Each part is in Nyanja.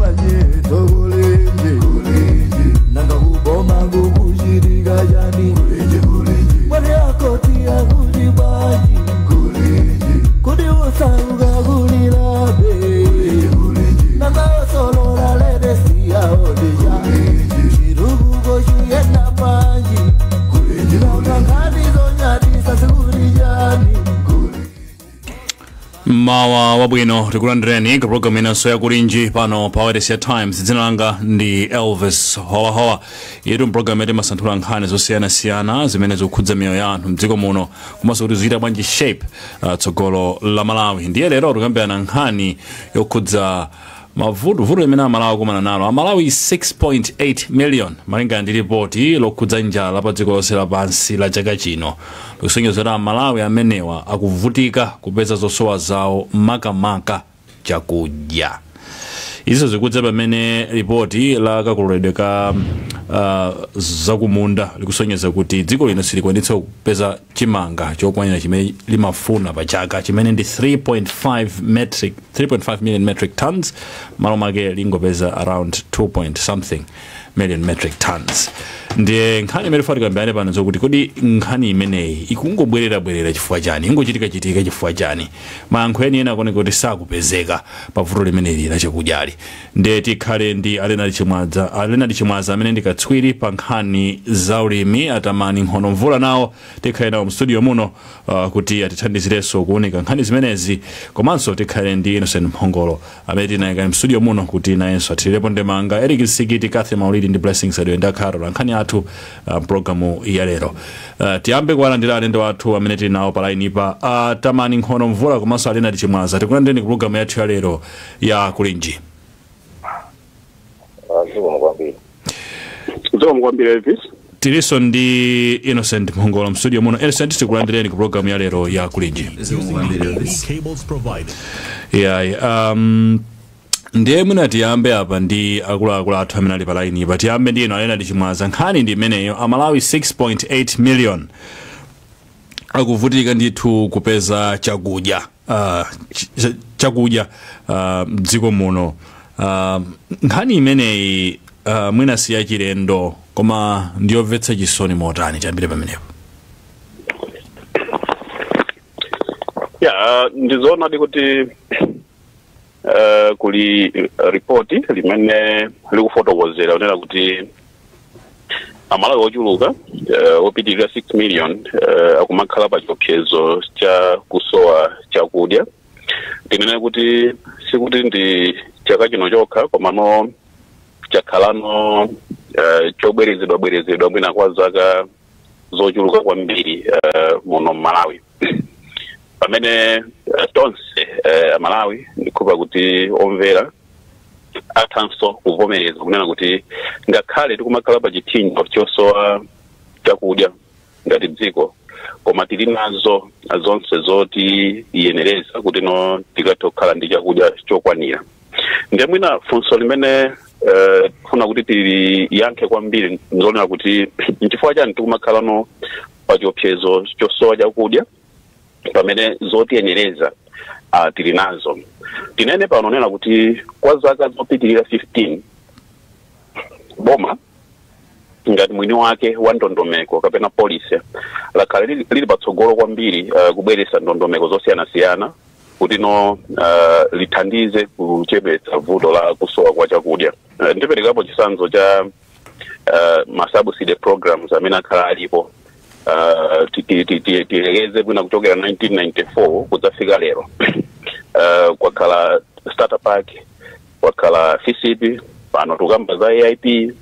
Bwanji kulinji, nanga kuboma kukuchitika chani? Kulinji, mwene akoti akuti bwanji? Kulinji, kuti usauka kulilabe? Nanga osolola ledesiyaodija chirukuko chiyenda bwanji? Nanga nkhani zonyadisa sikuti chani? Mawa wabwino, tikulandireni ku program inanso yakulinji pano pa Wailesi ya Times. Dzina langa ndi Elvis Howahowa. Yetu mpulogalamu yati masanthula nkhani zosiyanasiyana zimene zikukhudza miyoyo ya anthu mdziko muno, komanso kuti zikuchita bwanji shape tsogolo la Malawi. Ndiye lero tikambirana nkhani yokhudza mavuto, vuto limene Amalawi akumana nalo. Amalawi 6.8 million, malingana ndi ripoti lokhudza njala pa dziko lonse lapansi la chaka chino, likusonyeza kuti Amalawi amenewa akuvutika kupeza zosowa zawo, makamaka chakudya. Izo zikudza pamene ripoti la kakololedwe ka zakumunda likusonyeza kuti dziko lino silikwanitsa kupeza chimanga chokwanira chimene limafuna pa chaka, chimene ndi 3.5 million metric tons. Malo make lingopeza around 2 point something million metric tons. Ndiye nkhani imene tikambirane pano zokuti kodi nkhani imeneyi ikungobwererabwerera chifukwa chani, ingochitika-chitika chifukwa chani? Mayankho eni ena akuoneka kuti sakupezeka pa vuto limeneli la chakudyali. Ndiye tikhale ndi a Leonard Chimwaza amene ndi katswiri pa nkhani za ulimi, atamani Nkhono Mvula nawo tikhale nawo mstudio muno kuti atithandizirenso kuunika nkhani zimenezi, komanso tikhale ndi Innocent Mphongolo amene tinayika mstudio muno kuti nayenso athirepo ndemanga. Eric Nsikiti, Cathy Maulidi ndi Blessings Adwe ndakhala nkhani athu mpulogalamu ya lero. Tiyambe kuwalandira alendo athu amene tili nawo pa line pa, Tamani Nkhono Mvula komanso a Leonard Chimwaza. Tikulandireni ku pulogalamu yathu ya lero ya Kulinji. Zikomo kwambiri. Zikomo kwambiri, Elvis. Tilinso ndi Innocent Mphongolo mstudio muno. Innocent, tikulandireni ku pulogalamu ya lero ya Kulinji. Zikomo kwambiri, Elvis. Cables provided. Yeah, ndiye mwina tiyambe apa ndi akuluakulu athu amene ali pa line pa. Tiyambe ndi inu, a Leonard Chimwaza. Nkhani ndi imeneyo, Amalawi 6.8 million akuvutika ndithu kupeza chakudya mdziko muno. Nkhani imeneyi mwina si yachilendo, koma ndiyomvetsa chisoni motani? Tiyambire pamenepo. Ya, ndizoonadi kuti kuli ripoti limene likufotokozera kunena kuti Amalawi ochuluka opitirira 6 million akumakhala pa chiopsezo cha kusowa chakudya. Tinene kuti sikuti ndi chaka chino chokha, komano chakhalano chobwerezedwa bwerezedwa mwina kwa zaka zochuluka kwambiri muno mMalawi, pamene tonse Amalawi, ndikhupa kuti omvera athanso kuvomereza kunena kuti ngakhale tikumakhala pa chithinjo chosowa chakudya ngati dziko, koma tili nazo zonse zoti iyenereza kuti no tikathe kukhala ndi chakudya chokwanira. Ndiye mwina funso limene tifuna kuti tiliyankhe kwambiri nzonena kuti nchifukwa chani tikumakhala no pa chiopsezo chosowa chakudya pamene zotiyenereza tili nazo? Tinene pano nena kuti kwa zaka zopitirira 15, boma ngati mwini wake wa ndondomeko kapena policy lakhala lili patsogolo kwambiri kubweretsa ndondomeko zosiyanasiyana kuti no lithandize kuchepetsa vuto la kusowa kwa chakudya. Ndiperekapo chitsanzo cha ma subsidy programs amene akhala alipo, tilekeze bwina kuchokera 1994 kudzafika lero. Kwakhala starter pack, kwakhala FISP, pano tukamba za AIP,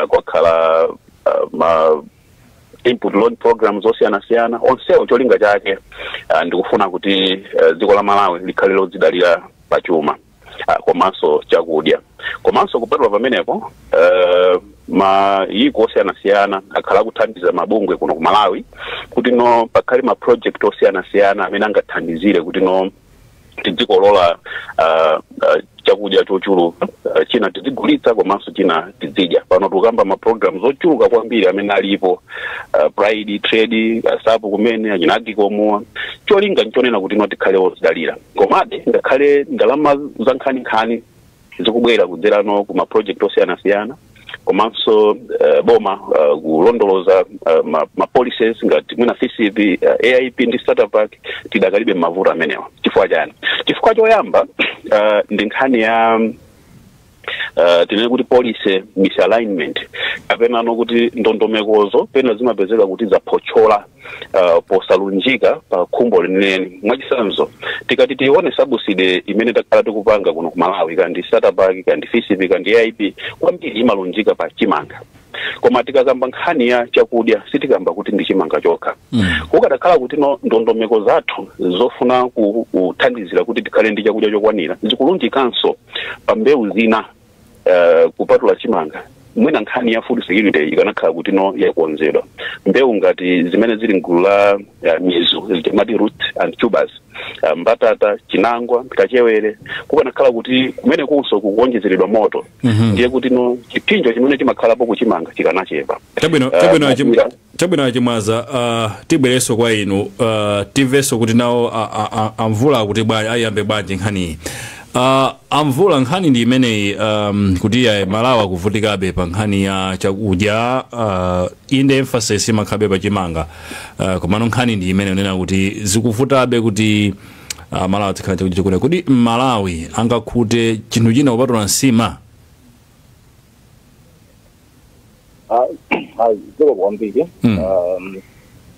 kwakhala ma input loan programs osiyanasiyana. Onsewo cholinga chake ndikufuna kuti dziko la Malawi likhale lodzidalira pachuma komanso chakudya. Komanso kupatula pamenepo, mayiko osiyanasiyana akhala akuthandiza mabungwe kuno ku Malawi kuti no pakhale ma project osiyanasiyana amene angathandizire kuti no tidzikolola chakudya chochuluka, china tizigulitsa komanso china tizidya. Pano tikukamba ma programs ochuluka kwambiri amene alipo, PRIDE, TRADE, SAPP, kumene achina AGCOM. Cholinga nchonena kuti no tikhale odzidalira. Komabe ngakhale ndalama za nkhaninkhani zikubwera kudzerano ku ma project osiyanasiyana, komanso boma kulondoloza ma policies ngati mwina FISP, AIP ndi starter pack, tidakalibe mavuto amenewa. Chifukwa chani? Chifukwa choyamba ndi nkhani ya tinene kuti policy misalignment, kapena no kuti ndondomekozo pena zimapezeka kuti zaphotchola posalunjika pa khumbo lenileni. Mwachitsanzo, tikati tione subsidy imene takhala tikupanga kuno ku Malawi, kandi starter pack, kandi FISP, kandi AIP, kwambiri imalunjika pa chimanga. Koma tikakamba nkhani ya chakudya, sitikamba kuti ndi chimanga chokha. Kukadakhala kuti no ndondomeko zathu zofuna kuthandizira kuti tikhale ndi chakudya chokwanira zikulunjikanso pa mbewu zina kupatula chimanga, mwina nkhani ya food security ikanakhala kuti no yakonzedwa. Mbewu ngati zimene zili mgulu la mizu, timati root and tubers, mbatata, chinangwa, kachewere, kukanakhala kuti kumene kunso kukuonjezeredwa moto, ndiye kuti no chipsinjo chimene chimakhalapo kuchimanga chikanachepa. Chabwino. Chabwino. Chabwino, Achimwaza, tibwerenso kwa inu, timvenso kuti nawo Amvula kuti bwanji, ayambe bwanji nkhaniyi. Amvula, nkhani ndi imeneyi, kuti ya Malawi akuvutikabe pa nkhani ya chakudya. Inde, emphasis imakhabe pa chimanga, komano nkhani ndi imene unena kuti zikuvutabe kuti Malawi azikhala chakudya chakudya. Kuti Malawi angakhute chinthu china kupatula nsima? Zikomo kwambiri.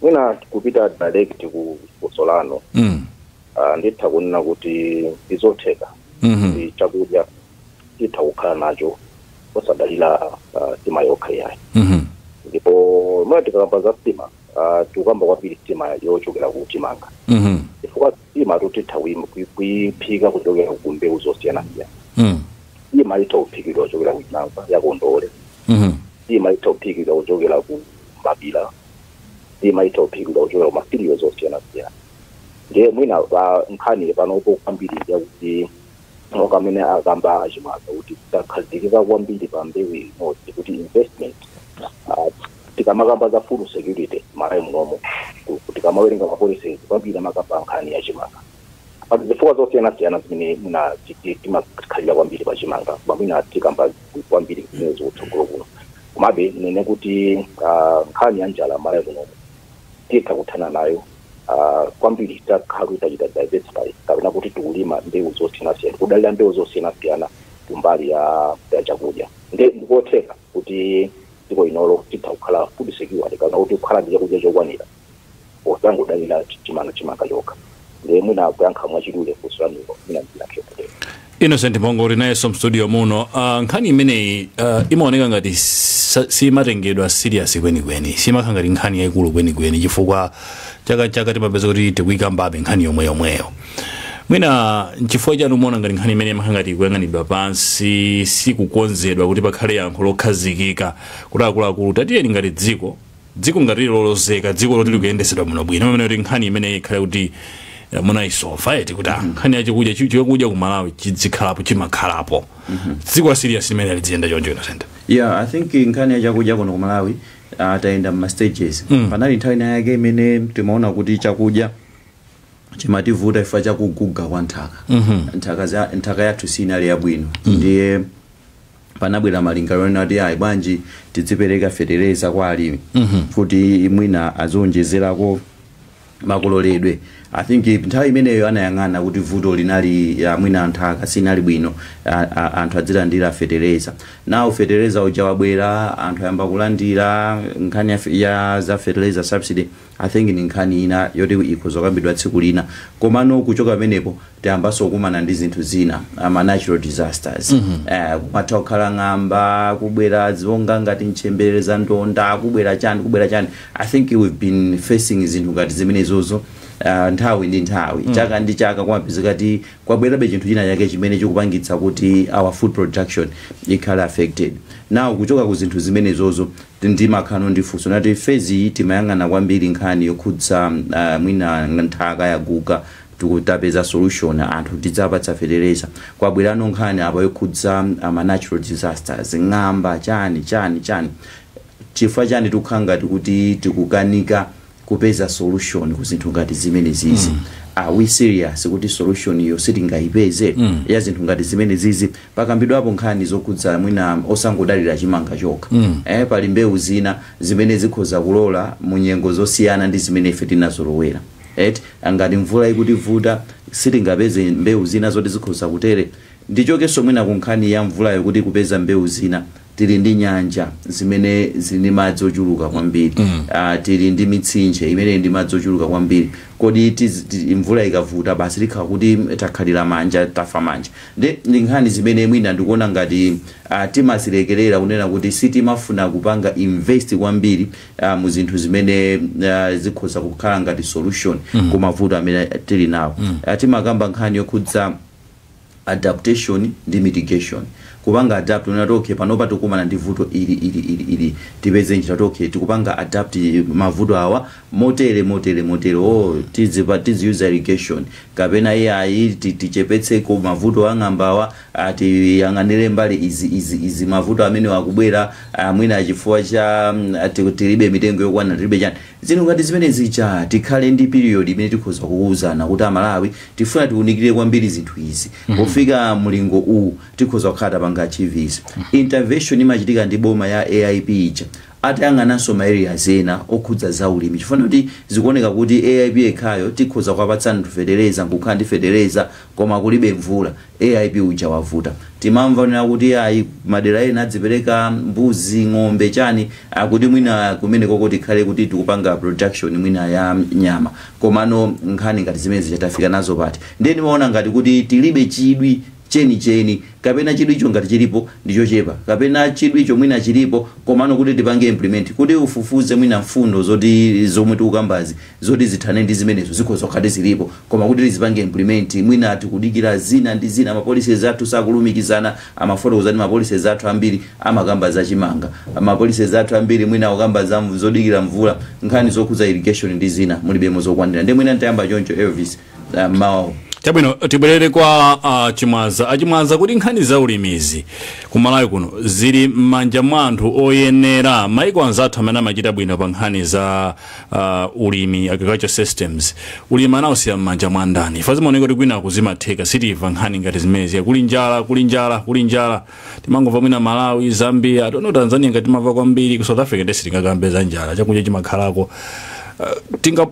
Mwina kupita direct ku funso lanu, nditha kunena kuti ndizotheka kuti chakudya titha kukhala nacho osadalira sima yokha yayi. Ndipo mwina tikakamba za sima, tikukamba kwambiri sima yochokera ku chimanga, chifukwa sima titha kuyiphika kuchokera ku mbewu zosiyanasiyana. Sima itha kuphikidwa kuchokera ku chinangwa yakondole, sima itha kuphikidwa kuchokera ku mapira, sima itha kuphikidwa kuchokera ku ma cereals osiyanasiyana. Ndiye mwina pa nkhani panopo kwambiri ndiyakuti monga amene akamba Achimwaza kuti takhazikika kwambiri pa mbewu imodzi, kuti investment, tikamakamba za food security Malawi munomo, tikamawerenga ma policies kwambiri amakamba nkhani ya chimanga pa zifukwa zosiyanasiyana zimene mwina timakhalira kwambiri pa chimanga. Koma mwina tikamba kwambiri zimene zikutsogolo kuno. Komabe nene kuti nkhani ya njala Malawi munomo titha kuthana nayo kwambiri takhala kuti tachita diversify, kapena kuti tikulima mbewu zosiyanasiyana, kudalira mbewu zosiyanasiyana kumbali ya chakudya. Nde ndikotheka kuti dziko inolo titha kukhala food secure, kapena kuti kukhala ndi chakudya chokwanira posangodalira chimanga chokha. Ndiye mwina kuyankha mwachidule funso lanulo, mwina ndiyankhe kutero. Innocent Mongoli nayenso mstudio muno. Nkhani imeneyi imaoneka ngati simatengedwa serious kwenikweni, simakhala ngati nkhani yayikulu kwenikweni, chifukwa chaka chaka timapeza kuti tikuyikambabe nkhani yomwe yomweyo. Mwina nchifukwa chani umaona ngati nkhani imene imakhala ngati ikuyang'anidwa pansi, sikukonzedwa kuti pakhale yankho lokhazikika, kuti akuluakulu, tatiyeni ngati dziko, dziko ngati lolozeka, dziko loti likuyendesedwa bwino bwino, pamene kuti nkhani imeneyi ikhale kuti munayisolva eti, kuti nkhani yachakudya, chakudya ku Malawi chidzikhalapo, chimakhalapo, dziko la serious limene lidziyenda choncho, Innocent? Yeah, I think nkhani ya chakudya kuno ku Malawi, tayenda mma stages. Panali nthawi ina yake imene timaona kuti chakudya chimativuta chifukwa chakuguga kwa nthaka. Nthaka yathu sinali yabwino. Ndiye panabwera malingaliro ena kuti ayi, bwanji tidzipereka fetereza kwa alimi kuti mwina azionjezerako makololedwe. I think nthawi imeneyo anayang'ana kuti vuto linali ya mwina nthaka sinali bwino, anthu adzilandira fetereza. Now fetereza uja wabwera, anthu ayamba kulandira. Nkhani ya za fertilizer subsidy, I think ni nkhani ina yoti ikhoza kukambidwa tsiku lina. Komano kuchoka pamenepo tiyambanso kukumana ndi zinthu zina, ama natural disasters. Kumatha kukhala ng'amba, kubwera zonga ngati mchembere za ndonda, kubwera chani, kubwera chani. I think we've been facing zinthu ngati zimenezozo nthawi ndi nthawi, chaka ndi chaka kumapezeka ti kwabwerabe chinthu china chake chimene chikupangitsa kuti our food production ikhale affected. Now kuchoka ku zinthu zimenezozo, ndimakhala ndi funso nati phase iyi timayang'ana kwambiri nkhani yokhudza mwina nthaka yaguga, tikutapeza solution, anthu tidzapatsa fetereza. Kwabwerano nkhani apa yokhudza ama natural disasters, ng'amba, chani chani chani. Chifukwa chani tikukhala ngati kuti tikukanika kupeza solution ku zinthu ngati zimene zizi? Are we serious kuti solution iyo sitingayipeze ya zinthu ngati zimene zizi pakambidwapo nkhani zokhudza mwina osangodalira chimanga chokha? Pali mbewu zina zimene zikhoza kulola mu nyengo zosiyana ndi zimene ife tinazolowera, eti? Ngati mvula ikutivuta, sitingapeze mbewu zina zoti zikhoza kutere? Ndichokenso mwina ku nkhani ya mvulayo kuti kupeza mbewu zina, tili ndi nyanja zimene zili ndi madzi ochuluka kwambiri, tili ndi mitsinje imene ndi madzi ochuluka kwambiri. Kodi mvula ikavuta basi likhala kuti takhalira manja, tafa manja? Ndi nkhani zimene mwina ndikuona ngati timazilekerera, kunena kuti sitimafuna kupanga invest kwambiri mu zinthu zimene zikhoza kukhala ngati solution ku mavuto amene tili nawo. Timakamba nkhani yokhudza adaptation ndi mitigation, kupanga adapt, unati okay, panopa tikumana ndi vuto ili, ili, ili, ili, tipeze njira kuti okay, tikupanga adapt mavuto awa motere, motere, motere, oh, tizi use irrigation, kapena iyayi, tichepetseko mavuto ang'ambawa, tiyang'anire mbali izi, izi, izi, mavuto amene akubwera mwina chifukwa cha tilibe mitengo yokwana, tilibe chani, zinthu ngati zimene zija. Tikhale ndi period imene tikhoza kuwuzana kuti Amalawi, tifuna tiunikire kwambiri zinthu izi, pofika mlingo uwu tikhoza kukhala tapanga achieve izi. Intervention imachitika ndi boma ya AIP ija, atayang'ananso ma areas ena okhudza zaulimi, chifukwa kuti zikuoneka kuti AIP yekhayo tikhoza kuwapatsa anthu fetereza, nkukhala ndi fetereza, koma kulibe mvula, AIP uja wavuta. Timamva nena kuti ayi, madera ena adzipereka mbuzi, ng'ombe, chani, akuti mwina kumene koko tikhale kuti tikupanga production mwina ya nyama. Komano nkhani ngati zimene zichatafika nazo pati? Ndiye ndimaona ngati kuti tilibe chidwi chenicheni, kapena chidwicho ngati chilipo ndichochepa, kapena chidwicho mwina chilipo, komano kuti tipange implement, kuti ufufuze mwina mfundo zoti zomwe tikukambazi zoti zithane ndi zimenezo zikhoza kukhati zilipo, koma kuti tizipange implement mwina tikudikira zina ndi zina. Ma policies athu sakulumikizana. Amafotokoza ndi ma policies athu ambiri amakamba zachimanga, ma policies athu ambiri mwina akukamba za zodikira mvula, nkhani zokhudza irrigation ndi zina mulibemo zokwanira. Ndi mwina ntayamba choncho, Elvis, mawu. Chabwino, tibwerere kwa Chimwaza. Achimwaza, kuti nkhani za ulimizi kumalawi kuno zili m'manja mwa anthu oyenera? Maiko anzathu amene amachita bwino pa nkhani za ulimi, agriculture systems, ulimi anawusiya m'manja mwa ndani? Ife zimaoneka kuti kwina kuzimatheka, sitimva nkhani ngati zimenezi, kuli njala, kuli njala, kuli njala. Timangomva mwina Malawi, Zambia, tono Tanzania ngati timamva kwambiri. Ku South Africa ndesi tingakambe za njala, chakudya chimakhalako. Tinga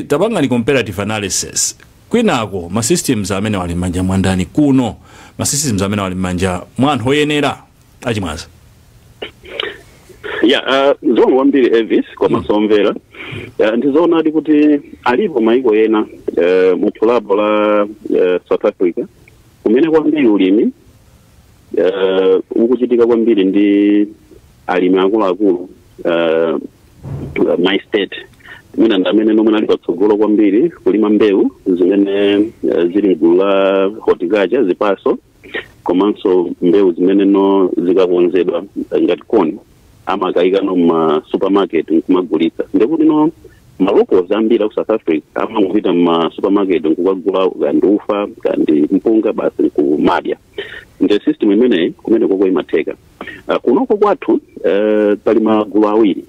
tapangani comparative analysis, kwinako ma systems amene wali m'manja mwa ndani, kuno ma systems amene wali m'manja mwa anthu oyenera? Achimwaza. Ya, zikomo kwambiri, Elvis, komanso omvera. Ndizoonadi kuti alipo maiko ena, mutchulapo la South Africa, kumene kwambiri ulimi ukuchitika kwambiri ndi alimi akuluakulu, ma estate mwina ndi amene nomwe ali patsogolo kwambiri kulima mbewu zimene zili mgulu la horticulture, zipaso, komanso mbewu zimene no zikakonzedwa ngati corn amakayika no ma supermarket nkumagulitsa. Ndekuti no ma locals ambiri aku South Africa amangopita ma supermarket nkukagula kandi ufa kandi mpunga basi nkumadya. Nde system imeneyi kumene koko imatheka. Kunoko kwathu pali magulu awiri.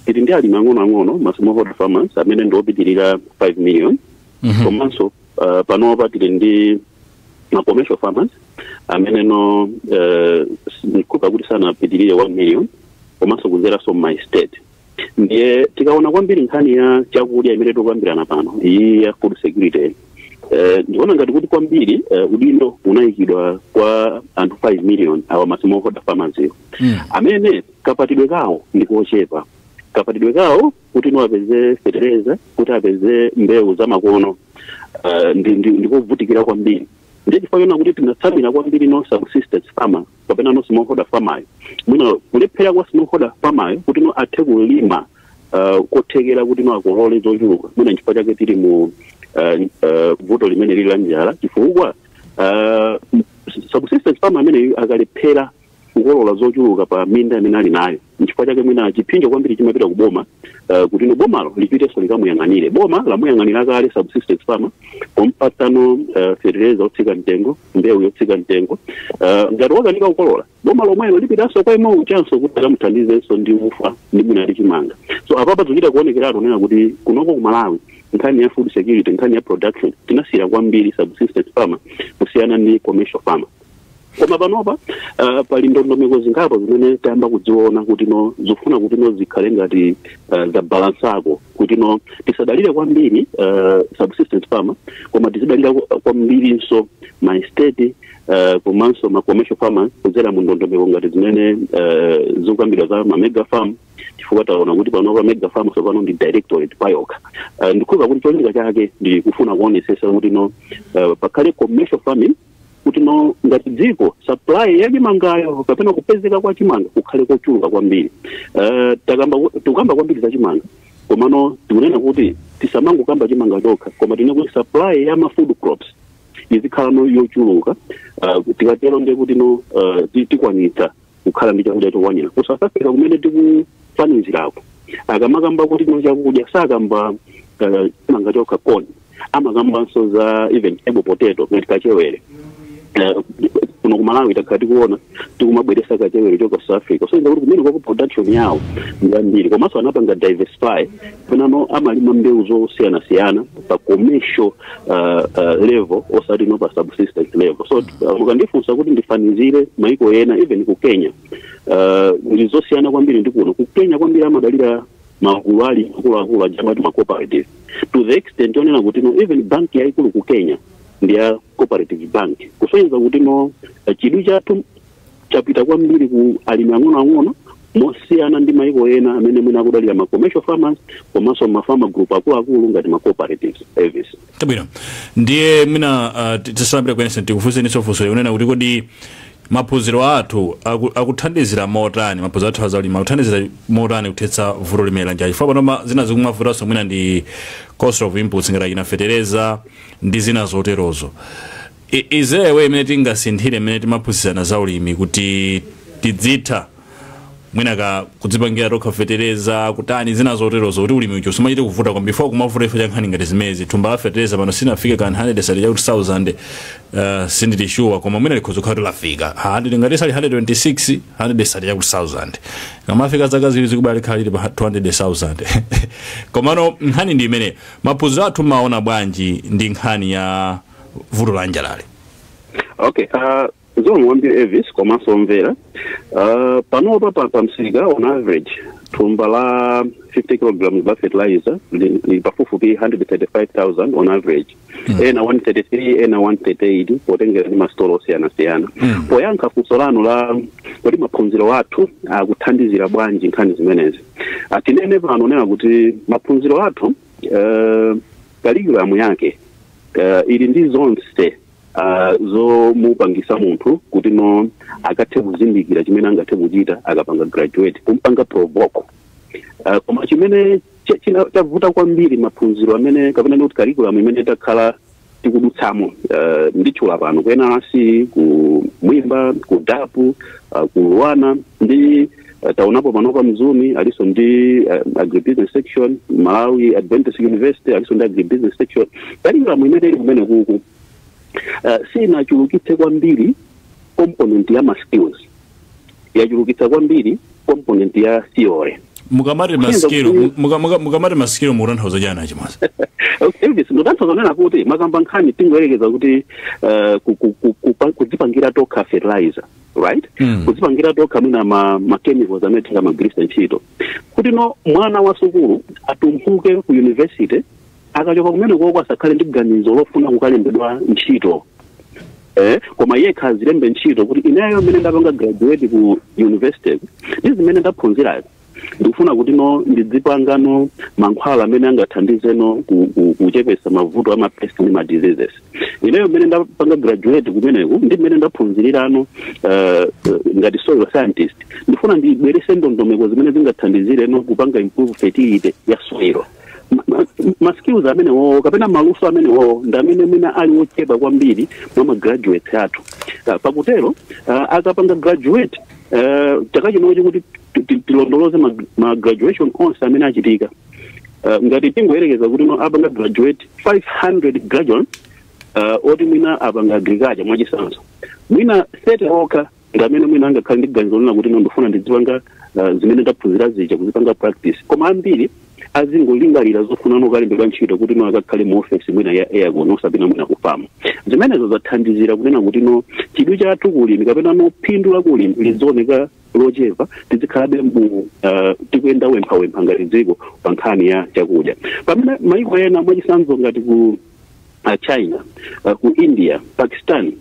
Tili ndi alimi ang'onoang'ono, ma smallholder farmers, amene ndi opitirira 5 million, komanso panopa tili ndi ma commercial farmers amene no nkupa kuti sanapitirire 1 million, komanso kuzeranso ma estate. Ndiye tikaona kwambiri nkhani ya chakudya imene tikukambirana pano, iyi ya food security, ndikuona ngati kuti kwambiri udindo unayikidwa kwa anthu 5 million awa, ma smallholder farmers iwo, amene kapatidwe kawo ndikochepa, kapatidwe kawo kuti no apeze fetereza, kuti apeze mbewu zamakono, ndikovutikira kwambiri. Ndiye chifukwa chona kuti tinatsamira kwambiri no subsistence farmer kapena no smallholder farmer, mwina kulephera kwa smallholder farmer kuti no athe kulima kothekera kuti no akolole zochuluka, mwina nchifukwa chake tili mu vuto limene lili la njala, chifukwa subsistence farmer ameneyu akalephera kukolola zochuluka pa minda imene ali nayo. Nchifukwa chake mwina chipsinjo kwambiri chimapita ku boma, kuti no bomalo lipitenso likamuyang'anire. Boma lamuyang'anira kale subsistence farmer pompatsano fertilizer otsika mtengo, mbewu yotsika mtengo. Ngati wakanika kukolola, boma lomwelo lipitanso kwa imwe uchanso kuti akamuthandizenso ndi ufa ndi mwina ndi chimanga. So apapa tikuchita kuonekeratu kunena kuti kunoko ku Malawi nkhani ya food security, nkhani ya production, tinasiyira kwambiri subsistence farmer kusiyana ndi commercial farmer. Koma panopa pali ndondomeko zingapo zimene tayamba kudziona kuti no zikufuna kuti no zikhale ngati za balance-ako, kuti no tisadalire kwambiri subsistence farmer, koma tizidalira kwambirinso ma estate komanso ma commercial farmers kudzera mu ndondomeko ngati zimene zikukambidwa za ma mega farm, chifukwa taona kuti panopa mega farm tsopano ndi directorate payokha. Ndikhuza kuti cholinga chake ndi kufuna kuonesesa kuti no pakhale commercial farming, kuti no ngati dziko supply ya chimangayo kapena kupezeka kwa chimanga kukhale kochuluka kwambiri. Takamba, tikukamba kwambiri za chimanga, komano tikunena kuti tisamangokamba chimanga chokha, koma tinene kuti supply ya ma food crops izikhala no yochuluka. Tikatero ndiye kuti no tikwanitsa kukhala ndi chakudya chokwanira. Ku South Africa kumene tikufanizirako, akamakamba kuti no chakudya sakamba chimanga chokha koni, amakambanso za even table potato ngati kachewere. Kuno ku Malawi takhala tikuona tikumabweresa kachewere choka South Africa, so kuti kumene kwako production yawo ndi komanso anapanga diversify penano, amalima mbewu zosiyanasiyana pa commercial level, osati no pa subsistence level. So mukandifunsa kuti ndifanizire maiko ena, even ku Kenya, ndi zosiyana kwambiri ndi kuno. Ku Kenya kwambiri amadalira magulu ali akuluakulu ajamati ma cooperative, to the extent yonena kuti no even bank yaikulu ku Kenya ndi ya cooperative bank, kusonyeza kuti no chidwi chathu chapita kwambiri ku alimi ang'onoang'ono, mosiyana ndi maiko ena amene mwina akudalira ma commercial farmers komanso ma farmer group akuluakulu ngati ma cooperatives, Elvis. Tabwino, ndiye mwina tisanapite kwenese, tikufunseninso funso likunena kuti kodi maphunziro athu akuthandizira motani, maphunziro athu azalima akuthandizira motani kuthetsa vuto limene la njala? Chifukwa pano zina zikumavutanso mwina ndi cost of inputs ngati achina fetereza ndi zina zoterozo. Is there a way imene tingasinthire imene timaphunzitsana za ulimi kuti tidzitha mwina ka kudzipangira tokha fetereza, kutani, zina zoterozo, kuti ulimi ucho sumachite kuvuta kwambiri? Before kumavuta ife cha nkhani ngati zimezi, thumba la fetereza pano sinafike ka 100 sati chakuti 1000, sindili sure, koma mwina likhoza kukhala lafika 100 ngati sali 126, 100 sati chakuti 1000, kamafika zaka ziwiri zikubala likhala lili pa 200,000. Komano nkhani ndi imene, maphunziro athu maona bwanji ndi nkhani ya vuto la njalali? Okay, zomwe kwambiri, Elvis komanso omvera. Panopa pa msika, on average thumba la 50 kilograms la fertilizer li pafupifupi 135,000 on average, ena 133, ena 138, potengera ndi masitolo osiyanasiyana. Poyankha funso lanu la kodi maphunziro athu akuthandizira bwanji nkhani zimenezi, tinene pano nena kuti maphunziro athu, curriculum yake ili ndi zonse zomupangisa munthu kuti no akathe kuzindikira chimene angathe kuchita akapanga graduate, kumpanga provoke. Koma chimene chavuta kwambiri, maphunziro amene kapena ndi kuti curriculum imene takhala tikudutsamo, nditchula pano ku NRC, ku Mwimba, ku DAPP, ku LUANAR, ndi taonapo panopa Mzuni aliso ndi agribusiness section, Malawi Adventist University aliso ndi agribusiness section. Curriculum imene ili kumene kuku sinachulukitse kwambiri component ya ma skills, yachulukitsa kwambiri component ya theory. Mukamati Kuyenda ma skill, mukamati ma skill mukutanthauza chani, achimwaza? Elvis, ndotanthauza kunena kuti makamba nkhani tingoyerekeza kuti kudzipangira tokha fertilizer, right? Kudzipangira tokha mwina ma chemicals amene tingamagwiritsa ntchito, kuti no mwana wa sukulu atumphuke ku university, akachoka kumene koko asakhale ndi ganizo lofuna kukalembedwa ntchito, koma yekha azilembe ntchito kuti ineyo mmene ndapanga graduate ku university ndi zimene ndaphunzirazo, ndikufuna kuti no ndidzipangano mankhwala amene angathandizeno kuchepesa mavuto ama pest ndi ma diseases. Ineyo mmene ndapanga graduate kumeneku ndi mmene ndaphunzirirano ngati soil scientist, ndifuna ndibwerese ndondomeko zimene zingathandizireno kupanga improve fertility ya soil. Ma skills amene wowo kapena maluso amene wowo ndi amene mwina ali wochepa kwambiri mwa ma graduates athu. Pakutero akapanga graduate Chaka chinochi kuti tilondoloze ma graduation onse amene achitika, ngati tingoyerekeza kuti no apanga graduate 500 graduates oti mwina apanga agriculture, mwachitsanzo, mwina 30 okha ndi amene mwina angakhale ndi ganizo lina kuti no ndifuna ndizipanga zimene ndaphunzira zija kuzipanga practice, koma ambiri azingolingalira zofuna nokalembedwa ntchito kuti no akakhale mu office mwina ya aircon, osapita mwina kufamu. Zimenezo zathandizira kunena kuti no chidwi chathu kulimi kapena no phindu la kulimi lizioneka lochepa, tizikhalabe mu tikuyenda wemphawempha ngati dziko pa nkhani ya chakudya, pamene maiko ena, mwachitsanzo ngati ku China, ku India, Pakistan,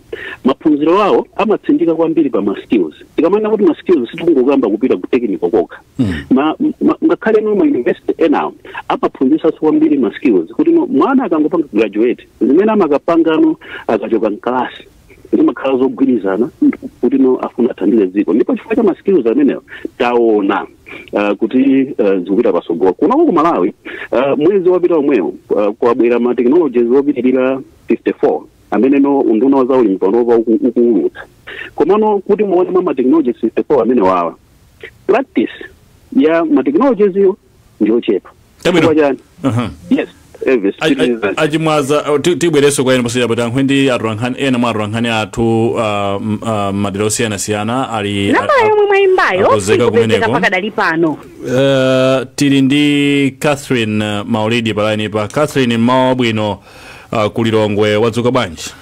maphunziro awo amatsindika kwambiri pa ma skills. Tikamanena kuti ma skills, sitikungokamba kupita ku technical kokha. Ngakhale no ma university enawo amaphunzisanso kwambiri ma skills, kuti no mwana akangopanga graduate, zimene amakapangano akachoka mkalasi zimakhala zogwirizana kuti no afuna athandize dziko. Ndipo chifukwa cha ma skills amenewo taona kuti zikupita pasogolo. Kunoko ku Malawi, mwezi wapita omwewo kwabwera ma technologies opitirira 54 amene no unduna wa zaulimi panopa ukuwulutsa. Komano kuti muone mwa ma technologies 54 amene wawa, practice ya ma technologies iyo ndiyochepa. Chabwino. Chifukwa chani? Yes, Elvis. Achimwaza, tibwerenso kwa inu posachedwa. Tiyankhule ndi atolankhani ena mwa atolankhani athu madera osiyanasiyana ali Nambala yomwe mwayimbayo akonzeka sikupezeka kumeneko. pakadali pano. Tili ndi Catherine Maulidi pa line pa. Catherine, mmawa wabwino kulilongwe, wadzuka bwanji?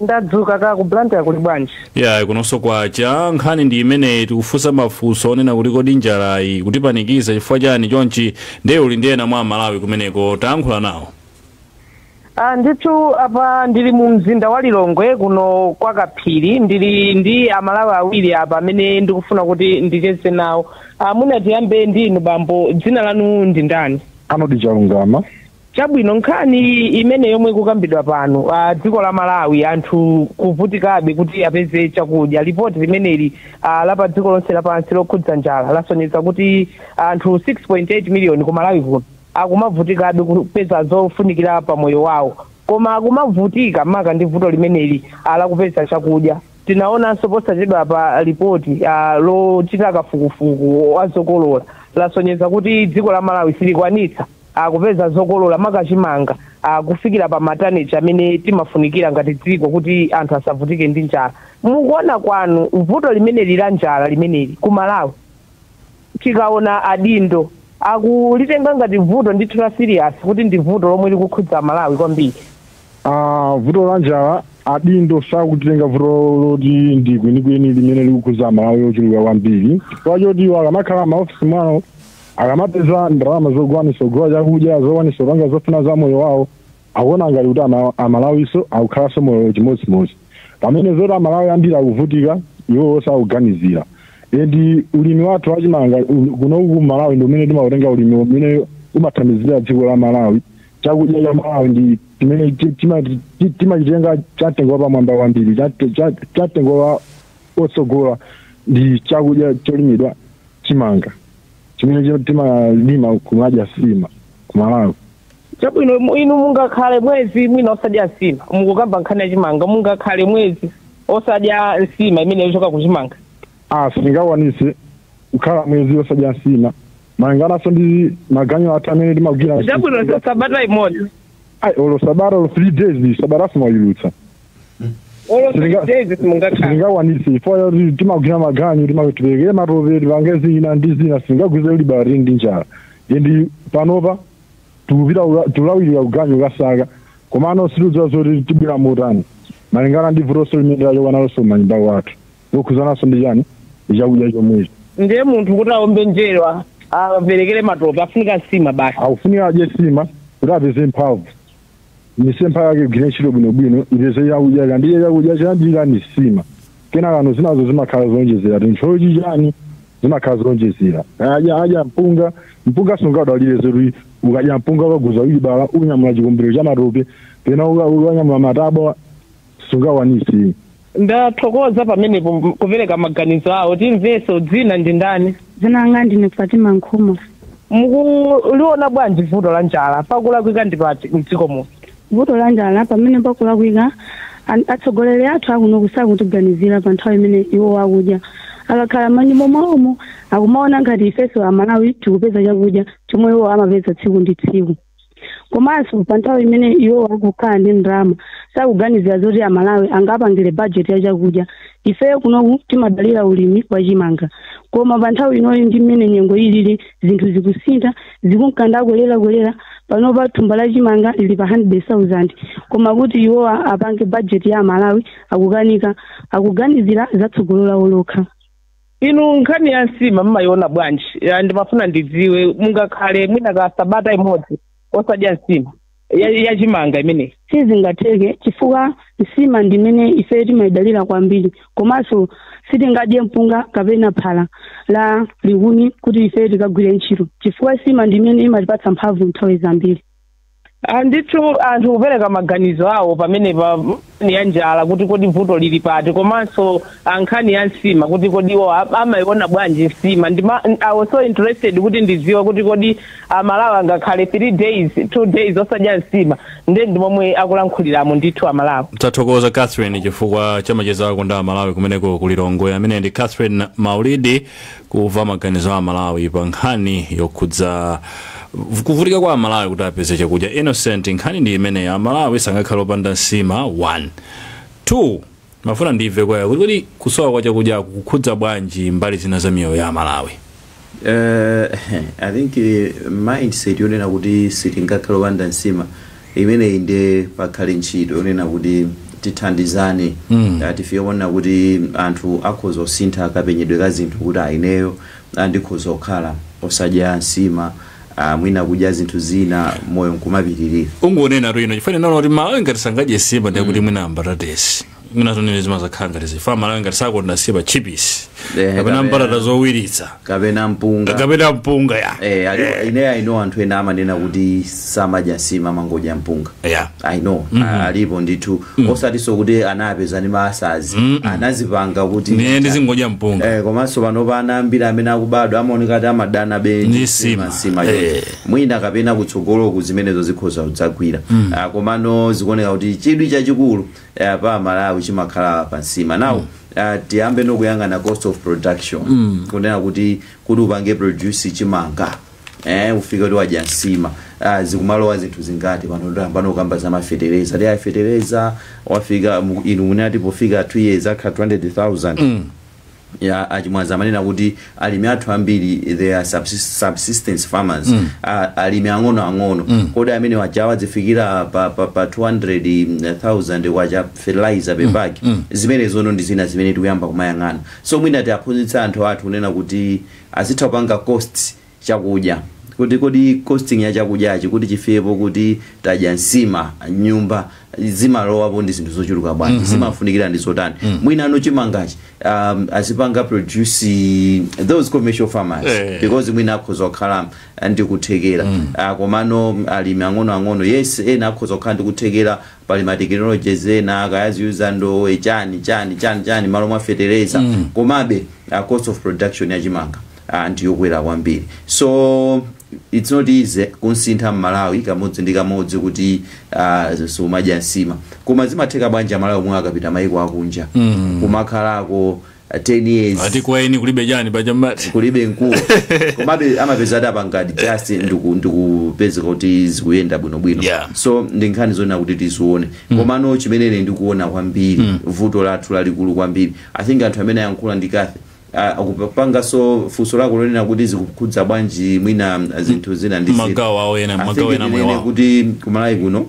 Ndadzuka ka ku Blantyre, kuli bwanji? Ya, kunonso kwacha. Nkhani ndi imeneyi, tikufunsa mafunso onena kuti kodi njalayi kutipanikiza chifukwa chani chonchi? Ndiye uli ndi ena mwa Malawi kumeneko, tayankhula nawo. Ah, ndithu apa ndili mu mzinda wa Lilongwe kuno kwa Kaphiri. Ndili ndi Amalawi awiri apa amene ndikufuna kuti ndicheze nawo. Mwina tiyambe ndi inu bambo, dzina lanu ndi ndani? Anodi Chalungama. Chabwino, nkhani imene yomwe ikukambidwa pano, dziko la Malawi anthu kuvutikabe kuti apeze chakudya. Ripoti limeneli la pa dziko lonse lapansi lokhudza njala lasonyeza kuti anthu 6.8 miliyoni ku Malawi kuno akumavutikabe kupeza zofunikira pa moyo wawo, koma akumavutika maka ndi vuto limeneli lakupeza chakudya. Tinaonanso posachedwa pa ripoti lochita kafukufuku wa zokolola lasonyeza kuti dziko la Malawi silikwanitsa akupeza zokolola maka chimanga kufikira pa ma tonnage amene timafunikira ngati dziko kuti anthu asavutike ndi njala. Mukuona kwanu, vuto limeneli la njala limeneli ku Malawi, tikaona adindo akulitenga ngati vuto ndithu la serious, kuti ndi vuto lomwe likukhudza Malawi kwambiri? Ah, vuto la njala adindo sakutitenga vuto loti ndi kwenikweni limene likukhudza Malawi ochuluka kwambiri, chifukwa choti iwo akamakhala maofisi mwawo, akamapeza ndalama zokwanisa kugula chakudya, zokwanisa kupanga zofuna za moyo wawo, akuona ngati kuti Amalawiso akukhalanso moyo chimodzimodzi, pamene zoti Amalawi ambiri akuvutika iwo sakuganizira. And ulimi wathu wachimanga kunoku ku Malawi ndi umene timautenga ulimi umene umathandizira dziko la Malawi. Chakudya cha Malawi ndi chimene timachitenga chamtengo wapamwamba kwambiri, chamtengo wa otsogola ndi chakudya cholimidwa chimanga chimene timalima kumadya sima ku Malawi. Chabwino, inu mungakhale mwezi mwina osadya nsima? Mukukamba nkhani ya chimanga, mungakhale mwezi osadya nsima imene yochoka kuchimanga? Ah, sindingakwanise kukhala mwezi osadya nsima malingananso ndi maganyo athu amene timagwira. Chabwino, sabata imodzi? Ai, olo sabata, olo 3 days, sabata simayulutsa. Olo 3 days simungakhala? Sindingakwanise chifukwa choti timagwira maganyu, timatiperekere matope, tipange zina ndi zina. Sindingagwize libala tili ndi njala. And panopa tikupita tikulawirira kuganyu kasaka, komano situdziwa zoti tibwera motani malingana ndi vutonso limene lachoka nalonso m'manyumba kwathu lokhuzananso ndi chani, ndi chakudya chomwechi. Ndiye munthu kuti aombe njerwa, aperekere matope, afunika nsima basi? Akufunika adye sima kuti apeze mphamvu, misempha yake igwire ntchito bwinobwino, ipeze chakudya. Kandiye chakudya choyambirira ni sima, kenakano zinazo zimakhala zonjezera, tinthochi chani zimakhala zonjezera. Adya adya mpunga, mpunga sungadalire zoti ukadya mpunga ukaguza uyibala unyamula chikumbiro cha matope pena ukanyamula matabwa, sungakwanisi. Ndathokoza pamenepo kupereka maganizo awo. Timveso, dzina ndi ndani? Dzina langa ndine Fatima Nkhuma. Mukuliona bwanji vuto la njala? Pakulakwika ndi pati mdziko muno? Vuto la njala, pamene pakulakwika, atsogoleri athu akuno kusakutiganizira pa nthawi imene iwo akudya. Akakhala manyumba mwawomo akumaona ngati ifeso Amalawi tikupeza chakudya chomwe iwo amapeza tsiku ndi tsiku. Komanso pa nthawi imene iwo akukhala ndi ndalama, sakuganizira zoti Amalawi angapangire bajeti ya chakudya. Ifeyo kunoku timadalira ulimi wa chimanga, koma pa nthawi inoyi ndi mmene nyengo ilili, zinthu zikusintha, zikunkanda kwelera. Panopa thumba la chimanga lili pa 100,000, koma kuti iwowa apange bajeti ya Amalawi akukanika, akuganizira zatsogolo lawo lokha. Inu, nkhani ya nsima mmayiona bwanji? Ndimafuna ndidziwe, mungakhale mwina ka sabata imodzi osadya nsima ya chimanga imeneyi? Sizingatheke, chifukwa nsima ndimene ife timayidalira kwambiri, komanso sitingadye mpunga kapena phala la likuni kuti ife tikagwire ntchito, chifukwa nsima ndimene imatipatsa mphamvu nthawi zambiri. Ndithu anthu kupereka maganizo awo pamene pa nkhani ya njala, kuti kodi vuto lili pati, komanso nkhani ya nsima, kuti kodi iwo amayiona bwanji nsima. I was so interested kuti ndidziwe kuti kodi Amalawi angakhale 3 days, 2 days osadya nsima? Nde ndi momwe akulankhuliramo ndithu Amalawi. Tathokoza, Catherine, chifukwa cha macheza ako ndi Amalawi kumeneko ku Lilongwe. Amene ndi Catherine Maulidi, kumva maganizo a Amalawi pa nkhani yokhudza kuvutika kwa Amalawi kuti apeze chakudya. Innocent, nkhani ndi imeneyi, Amalawi sangakhale opanda nsima. 1, 2, mafuna ndimve kwaya kuti kodi kusowa kwa chakudya kukhudza bwanji mbali zina za miyoyo ya Amalawi? I think mindset yonena kuti sitingakhale opanda nsima imeneyi, nde pakhale ntchito yonena kuti tithandizane, tifike kuona kuti anthu akhoza kusintha kapenyedwe ka zinthu, kuti aineyo andikhoza kukhala osadya nsima, mwina kudya zinthu zina, moyo nkumapitirira. Ungonena tu ino, chifukwa nalo kuti Malawi ngati sangadye nsima, ndiye kuti mwina mbatatesi, mwina tonene zimazakhala ngati zifa Malawi ngati sakonda nsima, chipisi kapena mbatata zowiritsa. Kapena mpunga. Kapena mpunga, ya. Ine I know anthu ena amanena kuti samadya nsima, amangodya mpunga. I know alipo ndithu, osatinso kuti anapeza ndi maasazi, anazipanga kuti Ndiye ndizingodya mpunga. Komanso pano ana ambiri amene akubadwa amaoneka kuti amadana be ndi nsima. Nsima choncho. Mwina kapena kutsogoloku zimenezo zikhoza kudzagwira. Komano zikuoneka kuti chidwi chachikulu pa Malawi chimakhala pa nsima. Now tiyambe nokuyang'ana cost of production, kunena kuti upange produce chimanga, ufike kuti wadya nsima, zikumalowa zinthu zingati? Pano pano ukamba za mafetereza, ti fetereza wafika inu munati pofika 2 years akha 200,000. Ya, achimwaza amanena kuti alimi athu ambiri, they are subsistence farmers, alimi ang'ono ang'ono. Kodi amene wajawa zifikira pa 200,000 kwacha fertilizer per bag? Zimene zono ndi zina zimene tikuyamba kumayang'ana. So mwina tiaphunzitsa anthu athu kunena kuti azitha kupanga cost chakudya, kuti kodi costing ya chakudyachi kuti chifikepo kuti tadya nsima nyumba, zimalowapo ndi zinthu zochuluka bwanji, zimafunikira ndi zotani? Mwina anu chimangachi azipanga produce those commercial farmers, because mwina akhoza kukhala ndi kuthekera. Komano alimi ang'onoang'ono, yes, ena akhoza kukhala ndi kuthekera, pali ma technologies ena akayaziyuza ndowe, chani chani chani chani, malo mwa fertilizer. Komabe cost of production ya chimanga ndiyokwera kwambiri, so it's not easy kunsintha Mmalawi kamodzi ndi kamodzi kuti sumadya nsima. Koma zimatheka bwanji Amalawi omwe akapita maiko akunja kumakhalako 10 years? Ati kwaeni kulibe chani pachamati? Kulibe mkuwo, komabe amapeza ati apanga adjust ndikupezeka kuti zikuyenda bwinobwino. So ndi nkhani zonena kuti tizione. Komano chimene ndikuona kwambiri, vuto lathu lalikulu kwambiri, I think anthu amene ayankhula ndi Kathe akupanganso funso lako lonena kuti zikukhudza bwanji mwina zinthu zina ndi zina. Magawo awo ena, I magawo think ena moyo tinene wawo. kuti kumalawi kuno,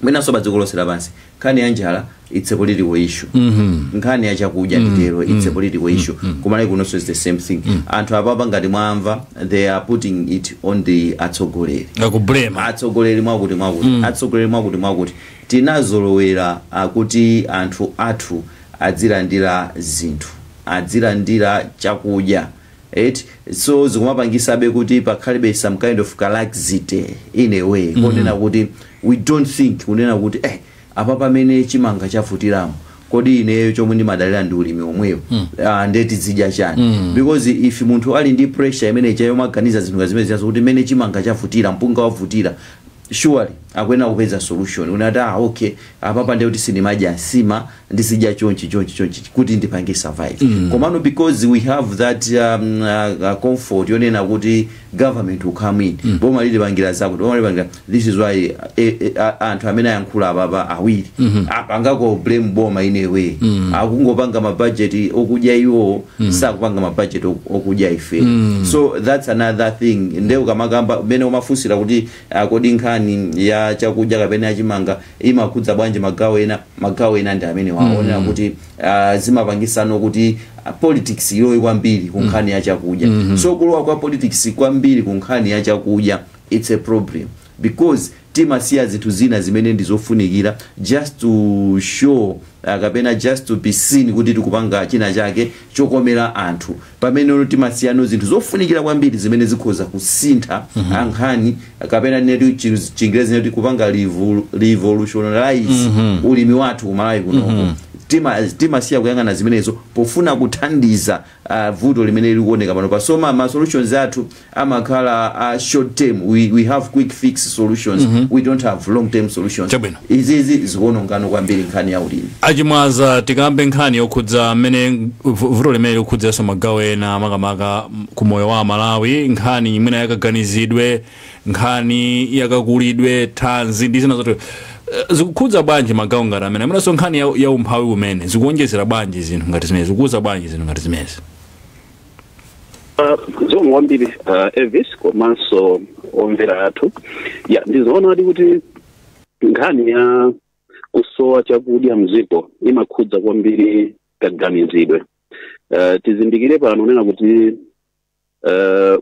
mwinanso pa dziko lonse lapansi, nkhani ya njala, it's a political issue. Nkhani ya chakudya, nditero, it's a political issue. Kumalawi kunonso is the same thing. Anthu apapa, ngati mwamva, they are putting it on the atsogoleri. Akublame. Atsogoleri mwakuti mwakuti, atsogoleri mwakuti mwakuti. Tinazolowera akuti anthu athu adzilandira zinthu, adzilandira chakudya right? So zikumapangisabe kuti pakhalibe some kind of laxity in a way, kunena kuti we don't think kunena kuti apa pamene chimanga chavutiramo, kodi ineyo chomwe ndimadalira ndi ulimi omweyo, nde tizidya chani? Because if munthu ali ndi pressure imene chayo, maganiza zinthu zimene ziyazo kuti mene chimanga chavutira, mpunga wavutira, surely Akuyenera kupeza solution unati, ah, okay, apapa ndiye kuti sindimadya nsima, ndizidya chonchi, chonchi, chonchi kuti ndipange survive. Komano because we have that comfort yonena kuti government will come in, boma lilipangira zakuti, boma lilipangira, this is why anthu amene ayankhula apapa awiri apangako blame boma in a way. Akungopanga mabudget okudya iwo, sakupanga mabudget okudya ife. So that's another thing. Nde ukamakamba mmene umafunsira kuti kodi nkhani ya chakudya kapena yachimanga imakhudza bwanji magawo ena, magawo ena ndi amene waonera kuti zimapangisano kuti politics ilowe kwambiri ku nkhani ya chakudya. So kulowa kwa politics kwambiri ku nkhani ya chakudya, it's a problem because timasiya zinthu zina zimene ndizofunikira just to show kapena just to be seen kuti tikupanga china chake chokomera anthu, pamene timasiyano zinthu zofunikira kwambiri zimene zikhoza kusintha ankhani kapena netu Chingerezi netu kupanga revolutionize ulimi wathu kuMalawi kunoko. Timasiya kuyang'ana zimenezo pofuna kuthandiza vuto limene likuoneka pano pa. So ma solutions athu amakhala short term. We have quick fix solutions, we don't have long term solutions. Chabwino. Izizi zikuonongano kwambiri nkhani ya ulimi. Achimwaza, tikambe nkhani yokhudza mmene vuto limene likukhudzaso magawo ena, makamaka ku moyo wa Malawi, nkhani imene yakaganizidwe, nkhani yakakulidwe, thanzi ndi zina zotero. Zikukhudza bwanji magawo ngati amene amenenso nkhani ya umphawi umene zikuonjezera bwanji zinthu ngati zimezi, zikukuza bwanji zinthu ngati zimezi? Zikomo kwambiri, Elvis, komanso omvera athu. Ya, ndizoona kuti nkhani ya kusowa chakudya mdziko imakhudza kwambiri kaganizidwe. Tizindikire pano nena kuti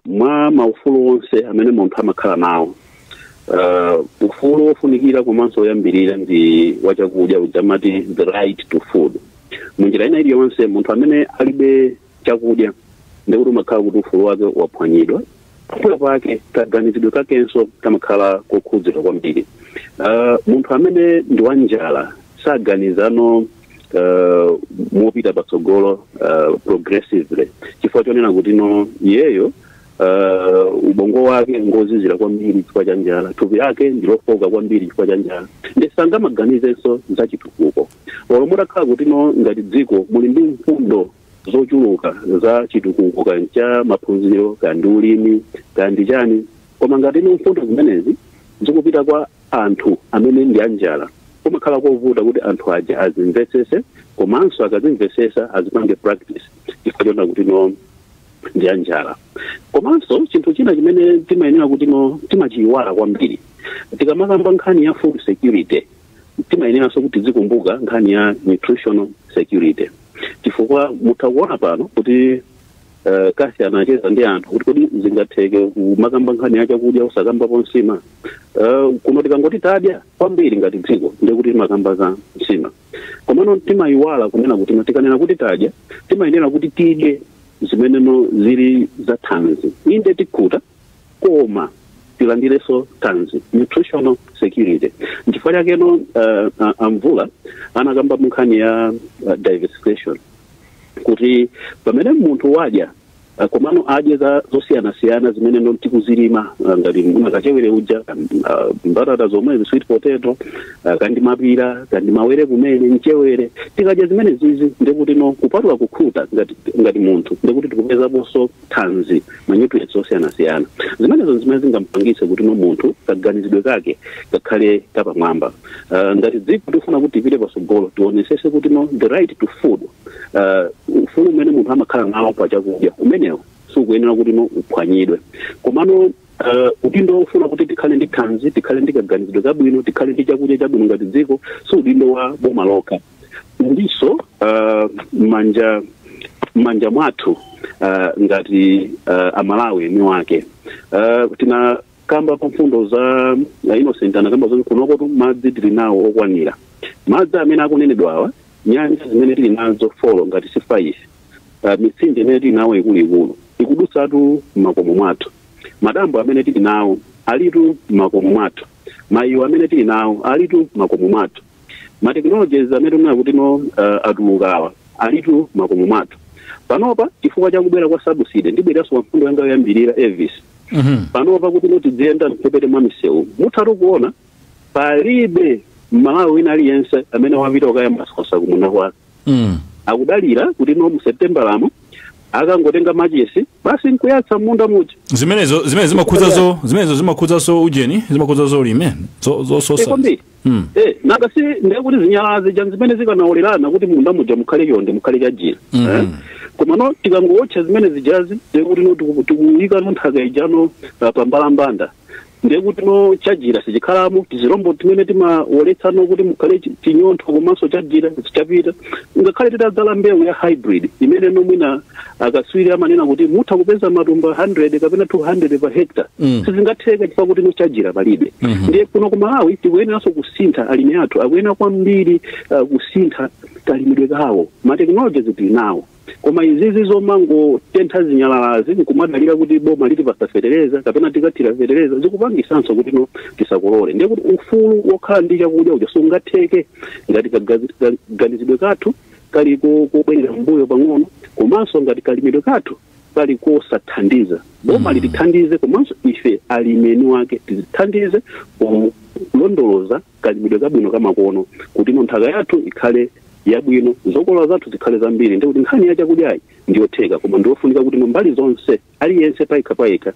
mwa maufulu onse amene munthu amakhala nawo, ufulu wofunikira komanso woyambirira ndi wachakudya uja amati the right to food. Munjira ina iliyonse, munthu amene alibe chakudya ndikuti umakhala kuti ufulu wake waphwanyidwa. Pambuyo pake kaganizidwe kakenso kamakhala kokhudzidwa kwambiri. Munthu amene ndi wanjala saganizano mopita patsogolo, progressively, chifukwa chonena kuti no, iyeyo ubongo wake ngozizira kwambiri chifukwa cha njala, thupi lake ndilofoka kwambiri chifukwa cha njala, ndi sangamaganizenso za chitukuko. Olo mutakhala kuti no, ngati dziko muli ndi mfundo zochuluka za chitukuko, kaya cha maphunziro, kaya ndi ulimi, kaya ndi chani, koma ngati ino mfundo zimenezi zikupita kwa anthu amene ndi anjala, kumakhala kovuta kuti anthu aja azimvetsese, komanso akazimvesesa azipange practice, chifukwa chonena kuti no, ndi anjala. Komanso chinthu china chimene timayenera kuti no, timachiyiwala kwambiri, tikamakamba nkhani ya food security, timayeneranso kuti tizikumbuka nkhani ya nutritional security, chifukwa mutha kuona pano kuti kasi anacheza ndi anthu kuti kodi zingatheke kumakamba nkhani ya chakudya usakambapo nsima? Kuno tikangoti tadya kwambiri ngati dziko, ndiye kuti timakamba za nsima. Komano timayiwala kunena kuti tikanena kuti tadya, timayenera kuti tidye zimeneno zili za thanzi. Inde tikhuta, koma tilandirenso thanzi, nutritional security. Nchifukwa chakeno Amvula anakamba mu nkhani ya diversification, kuti pamene munthu wadya, komano adye za zosiyanasiyana zimene ndo tikuzilima, ngati kachewere uja, mbatata zomwe, sweet potato, kandi mapira, kandi mawere kumene, mchewere, tikadya zimene zizi, ndekuti no, kupatula kukhuta ngati munthu, ndekuti tikupezaponso thanzi, ma nutrients osiyanasiyana. Zimenezo zimene zingampangise kuti no, munthu kaganizidwe kake kakhale kapamwamba. Ngati dziko tifuna kuti tipite patsogolo, tionesese kuti no, the right to food, ufulu umene munthu amakhala nawo pa chakudya umenewo sukuyenera kuti no, uphwanyidwe. Komano udindo ufuna kuti tikhale ndi thanzi, tikhale ndi kaganizidwe kabwino, tikhale ndi chakudya chabwino ngati dziko, si udindo wa boma lokha, ndiso manja mwathu ngati Amalawi eni wake. Tinakamba pa mfundo za Innocent, anakamba zoti kunoko madzi tili nawo okwanira. Madzi amene akunenedwa awa, nyanja zimene tili nazo 4 ngati si 5, mitsinje imene tili nawo ikuluikulu ikudutsatu m'makomo mwathu, madambo amene tili nawo alitu m'makomo mwathu, mayiwo amene tili nawo alitu m'makomo mwathu, ma technologies amene tinena kuti no, atulukawa alitu m'makomo mwathu panopa. Chifukwa chakubwera kwa subsidy, ndibweranso pa mfundo yanga yoyambirira, Elvis, panopa kuti no, tiziyenda mphepete mwa misewu, muthatu kuona Palibe Mmalawi wina aliyense amene wapita kukayamba sosa kumunda kwake. Akudalira kuti no, mu September lamo akangotenga machesi basi nkuyatsa munda muja. Zimenezo zimene zimakhudza zo, zimenezo zimakhudza so ujeni, zimakhudza zo ulime zososa. Kwambiri. Nanga si ndekuti zinyalala zija zimene zikanaolerana kuti munda muja mukhale chonde, mukhale chajira. Eh? Koma no, tikangowotcha zimene zijazi, ndekuti no, tikuyika no nthaka ijano pambalambanda, ndekuti no, chajira sichikhalamo, tizirombo timene timawoletsano kuti mukhale chinyontho komanso chajira sichapita. Ngakhale titadzala mbewu ya hybrid imene no mwina akaswiri amanena kuti mutha kupeza matumba 100 kapena 200 pa hectare, sizingatheka chifukwa kuti no, chajira palibe. Ndiye kuno ku Malawi tikuyeneranso kusintha. Alimi athu akuyenera kwambiri kusintha kalimidwe kawo. Ma technologies tili nawo, koma izizi zomangotentha zinyalalazi nkumadalira kuti boma litipasa fetereza kapena tikathira fetereza zikupangisanso kuti no, tisakolole. Ndiye kuti ufulu wokhala ndi chakudya uja sungatheke ngati kaganizidwe kathu kali kobwerera mbuyo pang'ono, komanso ngati kalimidwe kathu kali kosathandiza. Boma litithandize, komanso ife alimi wake tizithandize kulondoloza kalimidwe kabwino kamakono kuti no, nthaka yathu ikhale yabwino, zokolola zathu zikhale zambiri. Ndikuti nkhani ya chakudyayi ndiyotheka, koma ndiyofunika kuti mbali zonse, aliyense payekha payekha,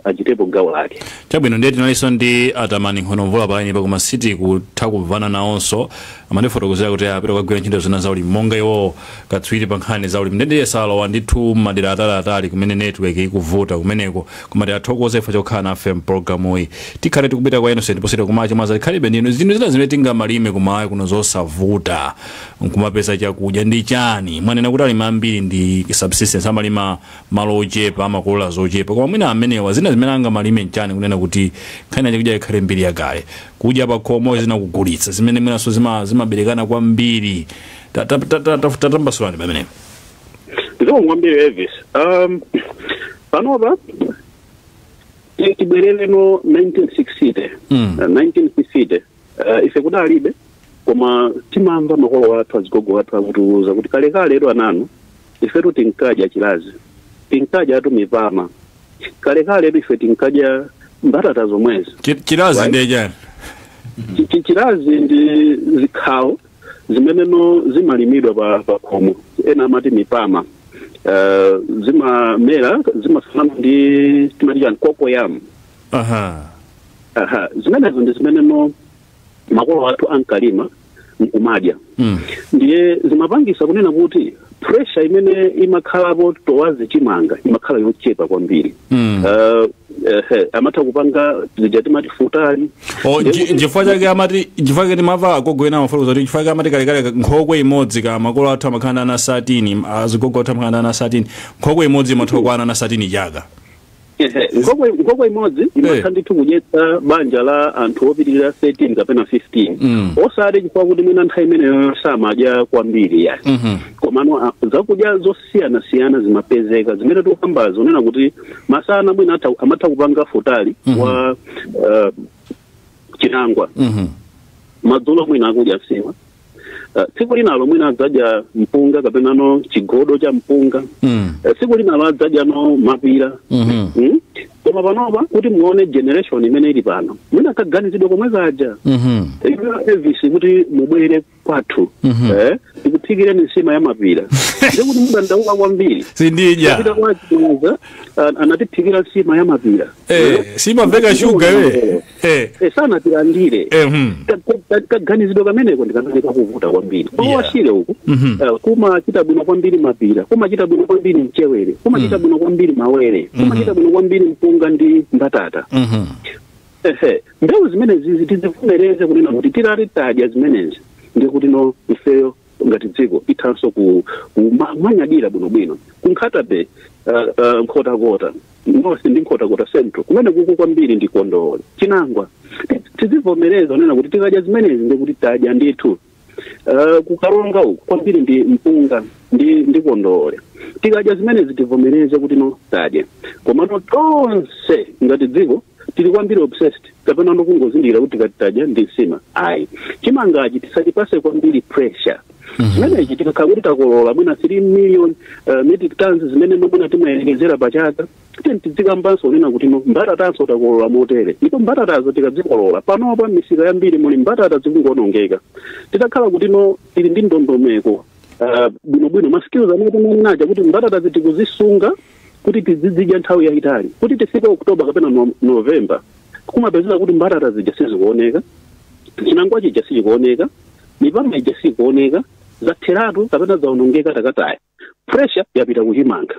achitepo gawo lake. Chabwino, ndiye tinalinso ndi Atamani Nkhono palaini pa, koma sitikutha kumvana nawonso. Amandifotokozera kuti apita kukagwira ntchito zina za ulimi, monga iwo katswiri pa nkhani za ulimi, ndiye salowa ndithu madera ataliatali kumene network ikuvuta kumeneko. Koma tiathokoze ife chokhala nafe mpulogalamuyi. Tikhale tikupita kwa Innocent posita kumachi mwaza tikhalibe ndinu. Zinthu zina zimene tingamalime kumayi kuno zosavuta nkumapeza chakudya ndi chani? Mwanena kuti alimi ambiri ndi subsistence, amalima malo ochepa, amakolola zochepa, koma mwina amenewa zina zimene angamalime nchani kunena kuti nkhani ya chakudya ikhale mbiri yakale, kudya pakhomo, zina kugulitsa, zimene mwinanso zimaberekana kwambiri? Tatambasulani pamenepo. Zikomo kwambiri, Elvis. Panopa tibwerereno 1960. 1960 ife kudalibe, koma timamva makolo athu, azigogo athu akutiuza kuti kalekale edu ananu ifetu tinkadya chilazi, tinkadya atu mipama, kalekale edu ife tinkadya mbatata zomwezi. Chilazi Right. ndiye chani? Chilazi ndi zikhawo zimeneno zimalimidwa pa khomo, ena amati mipama. Zimamera, zimafanana ndi timati chani, cocoyam. Aha, zimenezo ndi zimeneno makolo athu ankalima nkumadya. Ndiye zimapangisa kunena kuti pressure imene imakhalapo towards chimanga imakhala yochepa kwambiri. Amatha kupanga zija timati futali. O, nchifukwa chake amati, nchifukwa chake timamva agogo ena amafotokoza kuti nchifukwa chake amati kalekale nkhokwe imodzi, ka makolo athu amakhala ndi ana 13, azigogo athu amakhala ndi ana 13, nkhokwe imodzi imatha kukwana ana 13 chaka. Ehe, nkhokwe imodzi imatha ndithu kudyetsa banja la anthu opitirira 13 kapena 15. Osati chifukwa kuti mwina nthawi imeneyo samadya kwambiri yani, komano zakudya zosiyanasiyana zimapezeka zimene tikukambazo, unena kuti masana mwina amatha kupanga futali wa chinangwa, madzulo mwina akudya nsima, tsiku linalo mwina adzadya mpunga kapena no chigodo cha mpunga, tsiku linalo adzadya no mapira. Koma panopa kuti muone generation imene ili pano, mwina kaganizidwe komwe kaja, Elvis, kuti mubwere kwathu, tikuphikireni nsima ya mapira, ndikuti mudandaula kwambiri. Sindidya. Kupita kwa Chimwaza, anatiphikira nsima ya mapira. Simamveka shuga iwe. Sanatilandire. Kaganizidwe kameneko ndikamene kakuvuta kwambiri. Kwawashire uku, kumachita bwino kwambiri mapira, kumachita bwino kwambiri mchewere, kumachita bwino kwambiri mawere, kumachita bwino kwambiri mpunga ndi mbatata. Ehe, mbewu zimene zizi tizivomereze kunena kuti tilati tadya zimenezi, ndikuti no, ifeyo ngati dziko ithanso kumanyadira bwinobwino. Kunkhatabe, Nkhotakota North ndi Nkhotakota Central, kumene kuku kwambiri ndi kondowole, chinangwa. Tizivomereza kunena kuti tikadya zimenezi ndikuti tadya ndithu. Kukaronga uku kwambiri ndi mpunga ndi kondowole. Tikadya zimenezi tivomereze kuti no, tadya. Komano tonse ngati dziko tili kwambiri obsessed kapena ndokungozindikira kuti tikati tadya ndi nsima, ayi. Chimangachi tisachipase kwambiri pressure. Zimenechi tikakhala kuti takolola mwina 3 million metric tons zimene mwina timayerekezera pachaka, tiyeni tidzikambanso kunena kuti no, mbatatanso takolola motere. Ndipo mbatatazo tikadzikolola, panopa misika yambiri muli mbatata zikungonongeka. Titakhala kuti no, tili ndi ndondomeko bwinobwino, ma skills amene timanenaja kuti mbatata tikuzisunga kuti tizizidya nthawi yayitali, kuti tifike October kapena November, kumapezeka kuti mbatata zija sizikuoneka, chinangwa chija sichikuoneka, mipama ija sikuoneka, zatheratu kapena zaonongeka, takataya. Pressure yapita kuchimanga.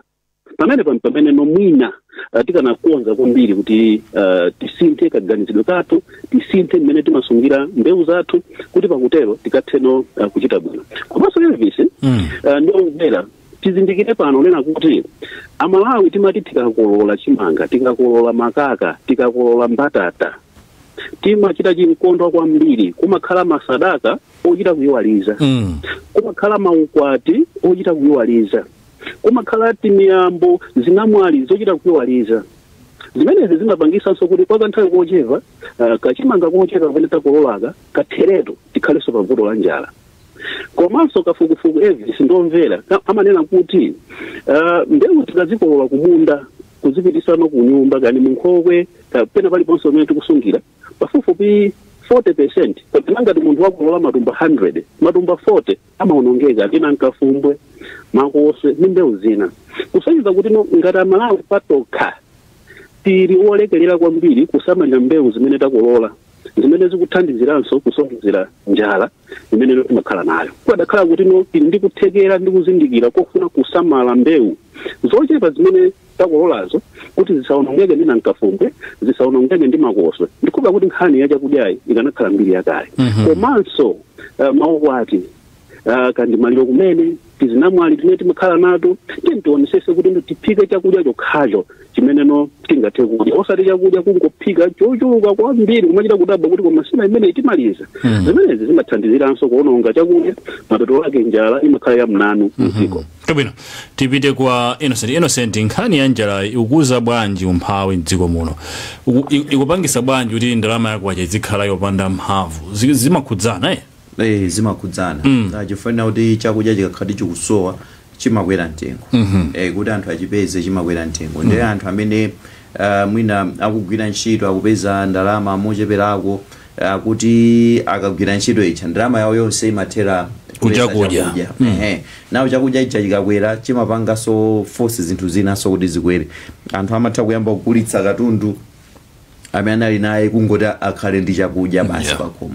Pamene pamene nomwina tikanakonza kwambiri kuti tisinthe kaganizidwe kathu, tisinthe mmene timasungira mbewu zathu, kuti pakutero tikatheno kuchita bwino. Komanso Elvis, ndiomvera, tizindikire pano nena kuti Amalawi timati tikakolola chimanga, tikakolola makaka, tikakolola mbatata, timachita chinkondwa kwambiri. Kumakhala masadaka ochita kuyiwaliza, kumakhala maukwati ochita kuyiwaliza, kumakhala timiyambo, zinamwali zochita kuyiwaliza. Zimenezi zimapangisanso kuti kwa kanthawi kochepa, kachimanga kochepa kapene takololaka katheretu, tikhalenso pa vuto la njala. Komanso kafukufuku, Elvis ndomvera, amanena kuti mbewu tikazikolola kumunda, kuzipitisano ku nyumba kani munkhokwe kapena paliponse pamene tikusungira, pafupifupi 40%, kapena ngati munthu wakolola matumba 100, matumba 40 amaonongeka, tina mkafumbwe, makoswe ndi mbewu zina. Kusonyeza kuti no, ngati Amalawi patokha tili wolekelera kwambiri kusamalira mbewu zimene takolola, zimene zikuthandiziranso kusonkhezera njala imene timakhala nayo. Kudakhala kuti no, tili ndi kuthekera ndi kuzindikira kofuna kusamala mbewu zochepa zimene takololazo kuti zisaonongeke ndi namkafumbwe, zisaonongeke ndi makoswe, ndikhupa kuti nkhani ya chakudyayi ikanakhala mbiri yakale. Komanso maukwati, kandi maliro kumene, tizinamwali timene timakhala nato, tiye tionesese kuti ndo tiphike chakudya chokhacho chimene no tingathe kudya, osati chakudya kungophika chochuluka kwambiri, kumachita kudabwa kuti koma sima imene itimaliza. Zimenezi zimathandiziranso kuononga chakudya, mapeto ake njala imakhala ya mnanu mdziko. Chabwino, tipite kwa Innocent. Innocent, nkhani ya njala ikukuza bwanji umphawi mdziko muno? Ikupangisa bwanji kuti ndalama yakwacha izikhala yopanda mphamvu? Zimakhudzana, eh? Eh, zimakhudzana. Chifanira kuti chakudya chikakhati chikusowa, chimakwera mtengo. Kuti anthu achipeze, chimakwera mtengo. Ndiye anthu amene mwina akugwira ntchito, akupeza ndalama mocheperako, kuti akagwira ntchito icha, ndalama yawo yonse imathera ku kupeza chakudya. Chakudya. Ehe, nawo chakudya icha chikakwera, chimapanganso force zinthu zinaso kuti zikwere. Anthu amatha kuyamba kugulitsa katundu amene anali naye, kungoti akhale ndi chakudya basi pakhomo.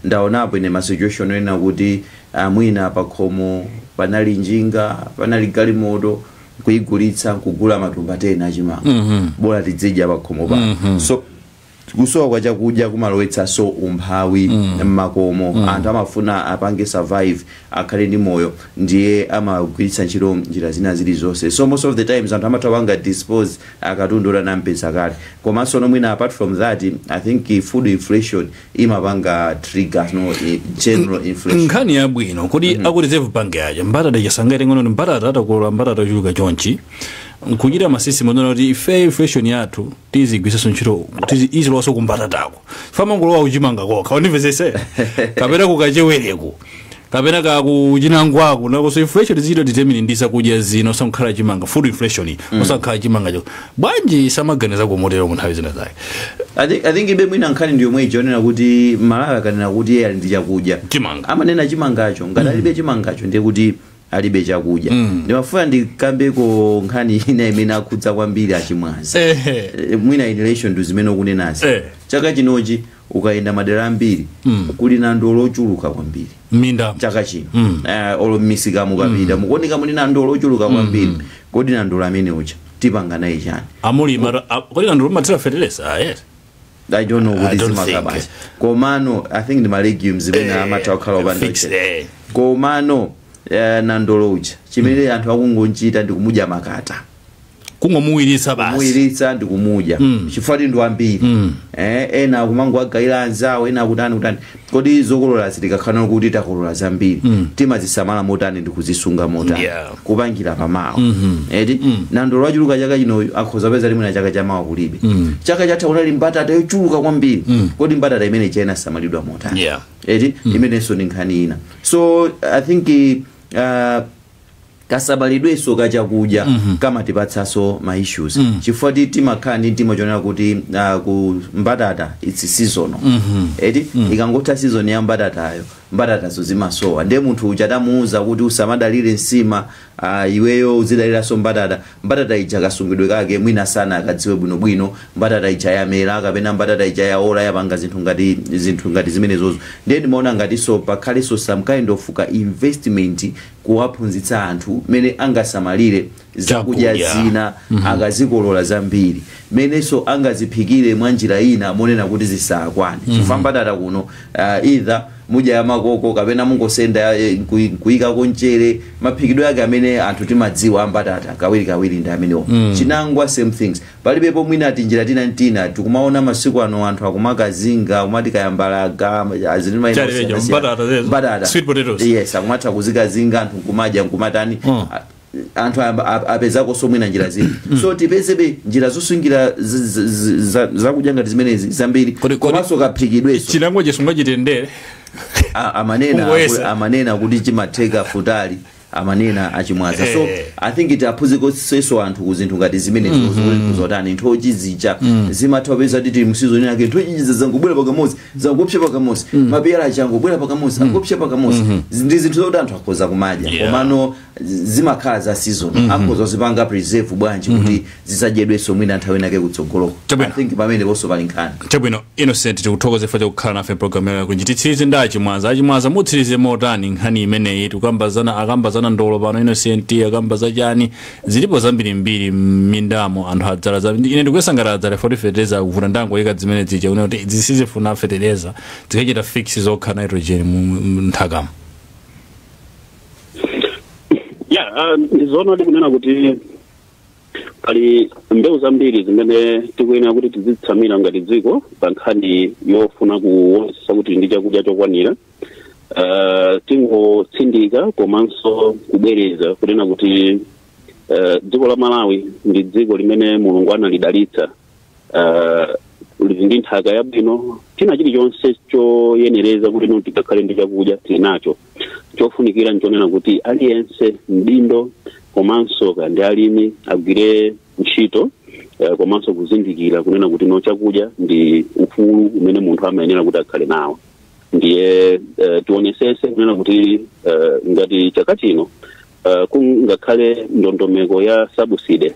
Ndaonapo ine ma situation ena kuti mwina pakhomo panali njinga, panali galimoto, kuyigulitsa nkugula matumba 10 achimanga, bola tizidya pakhomo pano. So kusowa kwa chakudya kumalowetsanso umphawi mmakomo. Anthu amafuna apange survive, akhale ndi moyo, ndiye amagwiritsa ntchito njira zina zilizonse. So most of the times anthu amatha kupanga dispose akatundu oti anampeza kale. Komanso nomwina, apart from that, I think food inflation imapanga trigger no general inflation. Nkhani yabwino kuti aku Reserve Bank aja mbatata chasangaite ng'ono, mbatata atakolola mbatata yochuluka chonchi, nkuchita ma system onena kuti ife inflation yathu tizigwiritsanso ntchito, izilowaso kumbatatako, famangolowa kuchimanga kokha, undimvesese, kapena kukachewereko, kapena kakuchinangwako nakoso inflation zichita determine ndi zakudya zino, osakhala chimanga. Food inflation osakhala chimanga cho bwanji samaganiza kumotero mu nthawi zina zake? I think ibe mwina nkhani ndiyo yomwe ichionera kuti Malawi akanena kuti iye ali ndi chakudya, Chimanga. amanena chimangacho. Ngati alibe chimangacho, ndiye kuti alibe chakudya. Ndimafuna ndikambeko nkhani ina imene akhudza kwambiri achimwazi. Mwina in relation to zimene ukunenazi, chaka chinochi ukayenda madera ambiri, kuli nandolo ochuluka kwambiri. Minda. Chaka chino, olo mmisika mukapita, mukuoneka muli nandolo ochuluka kwambiri. Kodi nandolo amene ucha tipanga naye chani? Amulima kodi nandolo mathira feteleza? Ah, yes. I don't know I kuti don't zimakabasi. think. Komano I think ndi ma legumes imene amatha kukhala opanda fix, uchete. Komano nandolo uja, chimene anthu akungochita ndi kumudya makata. Kungomuwiritsa basi. Kumuwiritsa ndi kumudya, chifukwa ndi ambiri. Ena akumangowagayira anzawo, ena akutani kutani. Kodi zokolola zitikakhala kuti takolola zambiri, timazisamala motani ndi kuzisunga motani kupangira pamawa? Eti nandolo wachuluka chaka chinoyo, akhoza peza limwe na chaka chamawa kulibe. Chaka chatha kunali mbatata yochuluka kwambiri. Kodi mbatata imene chena samalidwa motani? Eti imenenso ndi nkhani ina. So I think kasamalidwenso kachakudya kamatipatsanso ma issues, chifukwa timakhala ndi mtima chonena kuti ku mbatata it's seasonal. Eti ikangotha season ya mbatatayo, mbatatazo zimasowa. Ndiye munthu uja tamuuza kuti usamadalire nsima, iweyo uzidaliranso mbatata. Mbatata ija kasungidwe kake mwina sana akadziwe bwinobwino. Mbatata ija yamera kapena mbatata ija yaola, yapanga zinthu ngati zimenezozo. Ndiye ndimaona ngatinso pakhalenso some kind of ka investment kuwaphunzitsa anthu mene angasamalire zakudya Chakudya. zina akazikolola zambiri, menenso angaziphikire mwa njira ina monena kuti zisakwane, chifukwa mbatata kuno either mudya ya makoko kapena mungosenda kuyikako mchere. Maphikidwe ake amene anthu timadziwa ambatata kawirikawiri ndi amenewo. Chinangwa, same things. Palibepo mwina tinjira tina tina tikumaona masiku ano anthu akumakazinga, kumati kayambalaga. Chalirecho, mbatata zezo. Mbatata. Sweet potatoes. Yes, akumatha kuzikazinga, anthu nkumadya, nkumatani. Anthu apezakonso mwina njira zina. So tipezebe njira zosungira zakudya ngati zimenezi zambiri, komanso kaphikidwenso. Chinangwa chisungachitendere. Amanena Kungoyesa. Amanena kuti chimatheka futali, amanena achimwaza. So I think itiaphunzitsenso anthu ku zinthu ngati zimenezo, kuti kuzotani nthochi zija zimatha kupeza titi mu season yake nthochi zangobwera pakamodzi, zangopsa pakamodzi, mapiyala aja angobwera pakamodzi, angopsa pakamodzi. Ndi zinthu zokuti anthu akhoza kumadya, komano zimakhala za season. Akhoza kuzipanga preserve bwanji kuti zisadyedwenso mwina nthawi inake kutsogoloko? I think pamene ponso pali nkhani. Chabwino, Innocent, tikuthokoza chifukwa chakukhala nafe program yayo kunji. Titsirize ndi Achimwaza. Achimwaza, mutsirize motani nkhani imeneyi? Tikambazana, akambazana ndolo pano Innocent, akamba zachani, zilipo zambirimbiri m'mindamo, anthu adzala ine ndikuyesangala adzala foti fetereza akuvuna, ndangoyika zimene zija kunena kuti zisizifuna fetereza, zikachita fix zokha nitrogen mu nthakamo. Ya, ndizoona tikunena kuti pali mbewu zambiri zimene tikuyenera kuti tizitsamira ngati dziko pa nkhani yofuna kuonetsetsa kuti ndi chakudya chokwanira. Tingotsindika komanso kubwereza kunena kuti dziko la Malawi ndi dziko limene Mulungu analidalitsa, lili ndi nthaka yabwino, china chilichonse choyenereza kuti no tikakhale ndi chakudya tili nacho. Chofunikira nchonena kuti aliyense mdindo komanso kandi alimi agwire ntchito, komanso kuzindikira kunena kuti no chakudya ndi ufulu umene munthu amayenera kuti akhale nawo. Ndiye tionesese kunena kuti ngati chaka chino kungakhale ndondomeko ya subsidy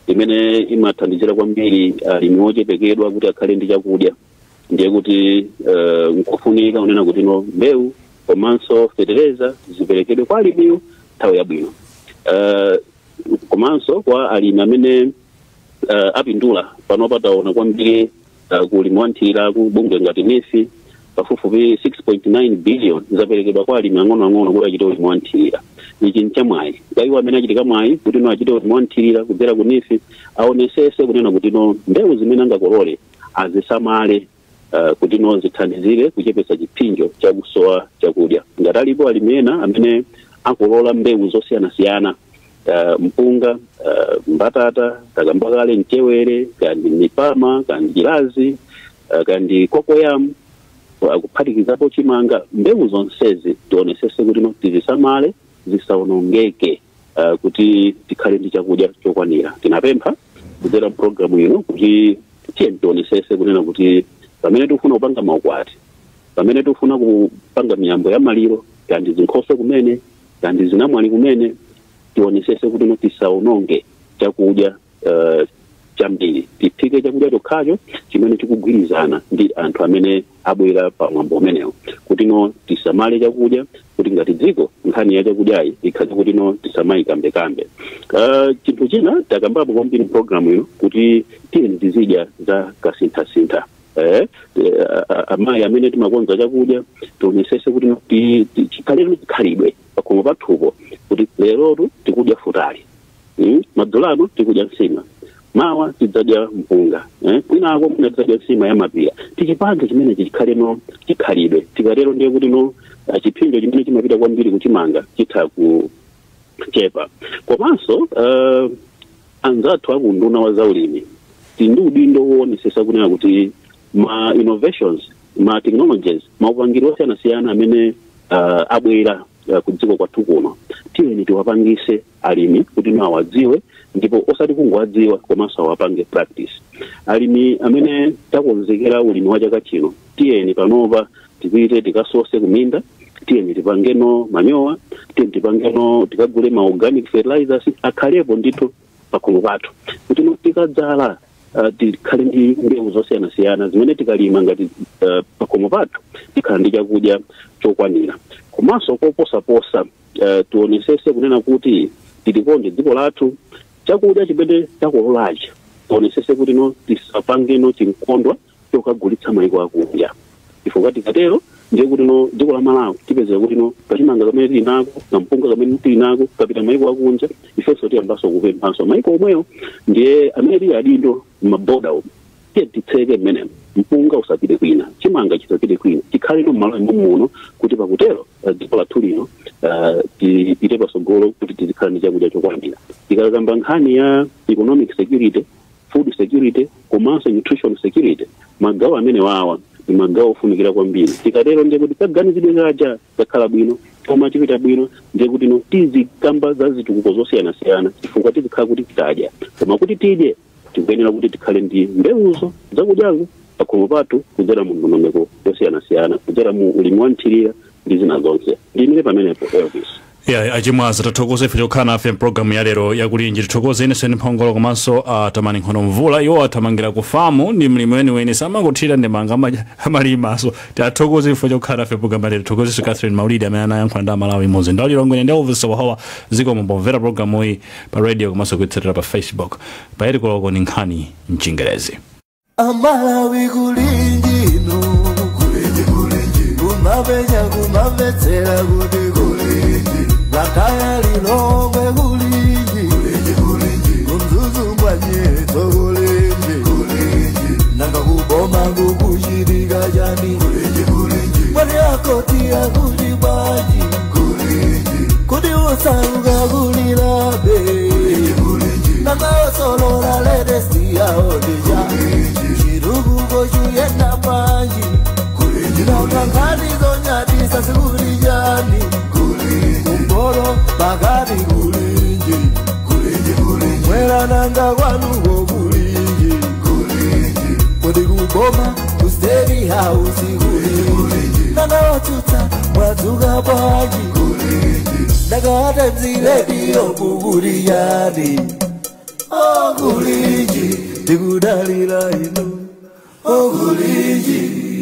imene imathandizira kwambiri alimi ochepekedwa kuti akhale ndi chakudya, ndiye kuti nkofunika kunena kuti no mbewu komanso fetereza ziperekedwe kwa alimiwo nthawi yabwino, komanso kwa alimi amene apindula. Pano pataona kwambiri kulimi wa nthirira ku bungwe ngati NEEF, pafupifupi 6.9 billion zaperekedwa kwa alimi ang'onoang'ono kuti achite ulimi wa nthirira. Ichi nchamwayi kwa iwo amene achitika mwayi kuti no achite ulimi wa nthirira kudzera ku NEEF, aonesese kunena kuti no mbewu zimene angakolole azisamale kuti no zithandizire kuchepetsa chipsinjo chakusowa chakudya. Ngati alipo alimi ena amene akolola mbewu zosiyanasiyana, mpunga, mbatata, takambakale, mchewere, kandi mipama, kandi chilazi, kandi cocoyam, kuphatikizapo chimanga, mbewu zonsezi tionesese kuti no tizisamale zisawonongeke, kuti tikhale ndi chakudya chokwanira. Tinapempha kudzera mpulogalamu ino kuti tiye tionesese kunena kuti pamene tikufuna kupanga maukwati, pamene tikufuna kupanga miyambo ya maliro, kandi zinkhoswe kumene, kandi zinamwali kumene, tionesese kuti no tisawononge chakudya chambiri, tiphike chakudya chokhacho chimene chikugwirizana ndi anthu amene abwera pa mwambo umenewo, kuti no tisamale chakudya, kuti ngati dziko nkhani ya chakudyayi ikhale kuti no tisamayikambekambe. Chinthu china takambapo kwambiri program ino kuti tiyeni tizidya za kasinthasintha. Amayi amene timakonza chakudya, tionesese kuti no chikhaletu chikhalidwe pakhomo pathupo kuti lerotu tikudya futali, madzulo ano tikudya nsima. Mawa tidzadya mpunga, kwinako mwina tidzadya nsima ya mapira. Tichipange chimene chikhaleno chikhalidwe. Tikatero ndiye kuti no chiphinjo chimene chimapita kwambiri kuchimanga chitha kuchepa. Komanso anzathu akunduna wa zaulimi tili ndi udindo woonetsetsa kunena kuti ma innovations, ma technologies, maupangiri osiyanasiyana amene abwera ku dziko kwathu kuno, tiyeni tiwapangise alimi kuti no awadziwe, ndipo osati kungowadziwa komanso awapange practice. Alimi amene takonzekera ulimi wa chaka chino, tiyeni panopa tipite tikasose kuminda, tiyeni tipangeno manyowa, tiyeni tipangeno, tikagule ma organic fertilizers, akhalepo ndithu pakhomo pathu, kuti no tikadzala tikhale ndi mbewu zosiyanasiyana zimene tikalima ngati pakhomo pathu, tikhala ndi chakudya chokwanira. Komanso koposaposa, tionesese kunena kuti tilikonde dziko lathu. Chakudya chimene takololachi, tionesese kuti no tisapangeno chinkondwa chokagulitsa maiko akunja, chifukwa tikatero ndiye kuti no dziko la Malawi tipezeka kuti no kachimanga kamene tili nako, kampunga kamene tili nako, kapita maiko akunja. Ifenso tiyambanso kupemphanso maiko omweyo. Ndiye amene tili adindo m'maboda umu, tiye titseke mmenemo, mpunga usapite kwina, chimanga chisapite kwina, chikhale no m'malo muno, kuti pakutero dziko lathu lino tipite patsogolo kuti tizikhala ndi chakudya chokwanira. Tikakamba nkhani ya economic security, food security komanso nutrition security, magawo amene wawa ndi magawo ofunikira kwambiri. Tikatero ndiye kuti kaganizidwe kaja kakhala bwino, koma chipita bwino, ndiye kuti no tizikamba za zitukuko zosiyanasiyana, chifukwa tizikhala kuti titadya. Koma kuti tidye, tikuyenera kuti tikhale ndi mbewuzo, zakudyazo pakhomo pathu, kudzera mu ndondomeko yosiyanasiyana, kudzera mu ulimi wa nthirira ndi zina zonse. Ndiyimire pamenepo, Elvis. Yeah, achimwaza, tathokoza ife chokhala nafe mpulogalamu ya lero yakulinji. Tithokoze Innocent Mphongolo komanso Tamani Nkhono Mvula. Iwo athamangira ku famu, ndi mlimi weniweni, samangothira ndemanga, amalimaso. Tiathokoze ife chokhala nafe pulogalamu ya lero. Tithokozenso Catherine Maulidi amene anayankhula ndi Amalawi imodzi ndi Lilongwe ndi Elvis Wahowa. Zikomo pomvera pulogalamu iyi pa radio komanso kuitsatira pa Facebook. Pa 8 koloko ni nkhani mchingerezi. Amalawi, kulinjino, kulinji, kulinji, kumapenya kumamvetsera kuti kulinji, Blantyre, Lilongwe, kulinji, kulinji, kulinji, kuMzuzu mbwanyetso, kulinji, kulinji, nanga kuboma kukuchitika chani? Kulinji, kulinji, mwani akoti akuti bwanji? Kulinji, kuti usauka kulilabe? Kulinji, kulinji, nanga osolola latest yaodija, chitukuko chuyenda bwanji? Nanga nkhani zonyadisa zikuli chani? Kumporo pakati, kulinji, mwera, nanga kwanuko kulinji? Kodi kuboma ku State House kulinji? Nanga watsutsa mwadzuka bwanji? Nanga Times Radio kukuli chani? Oh, kulinji, tikudalira inu. Oh, kulinji.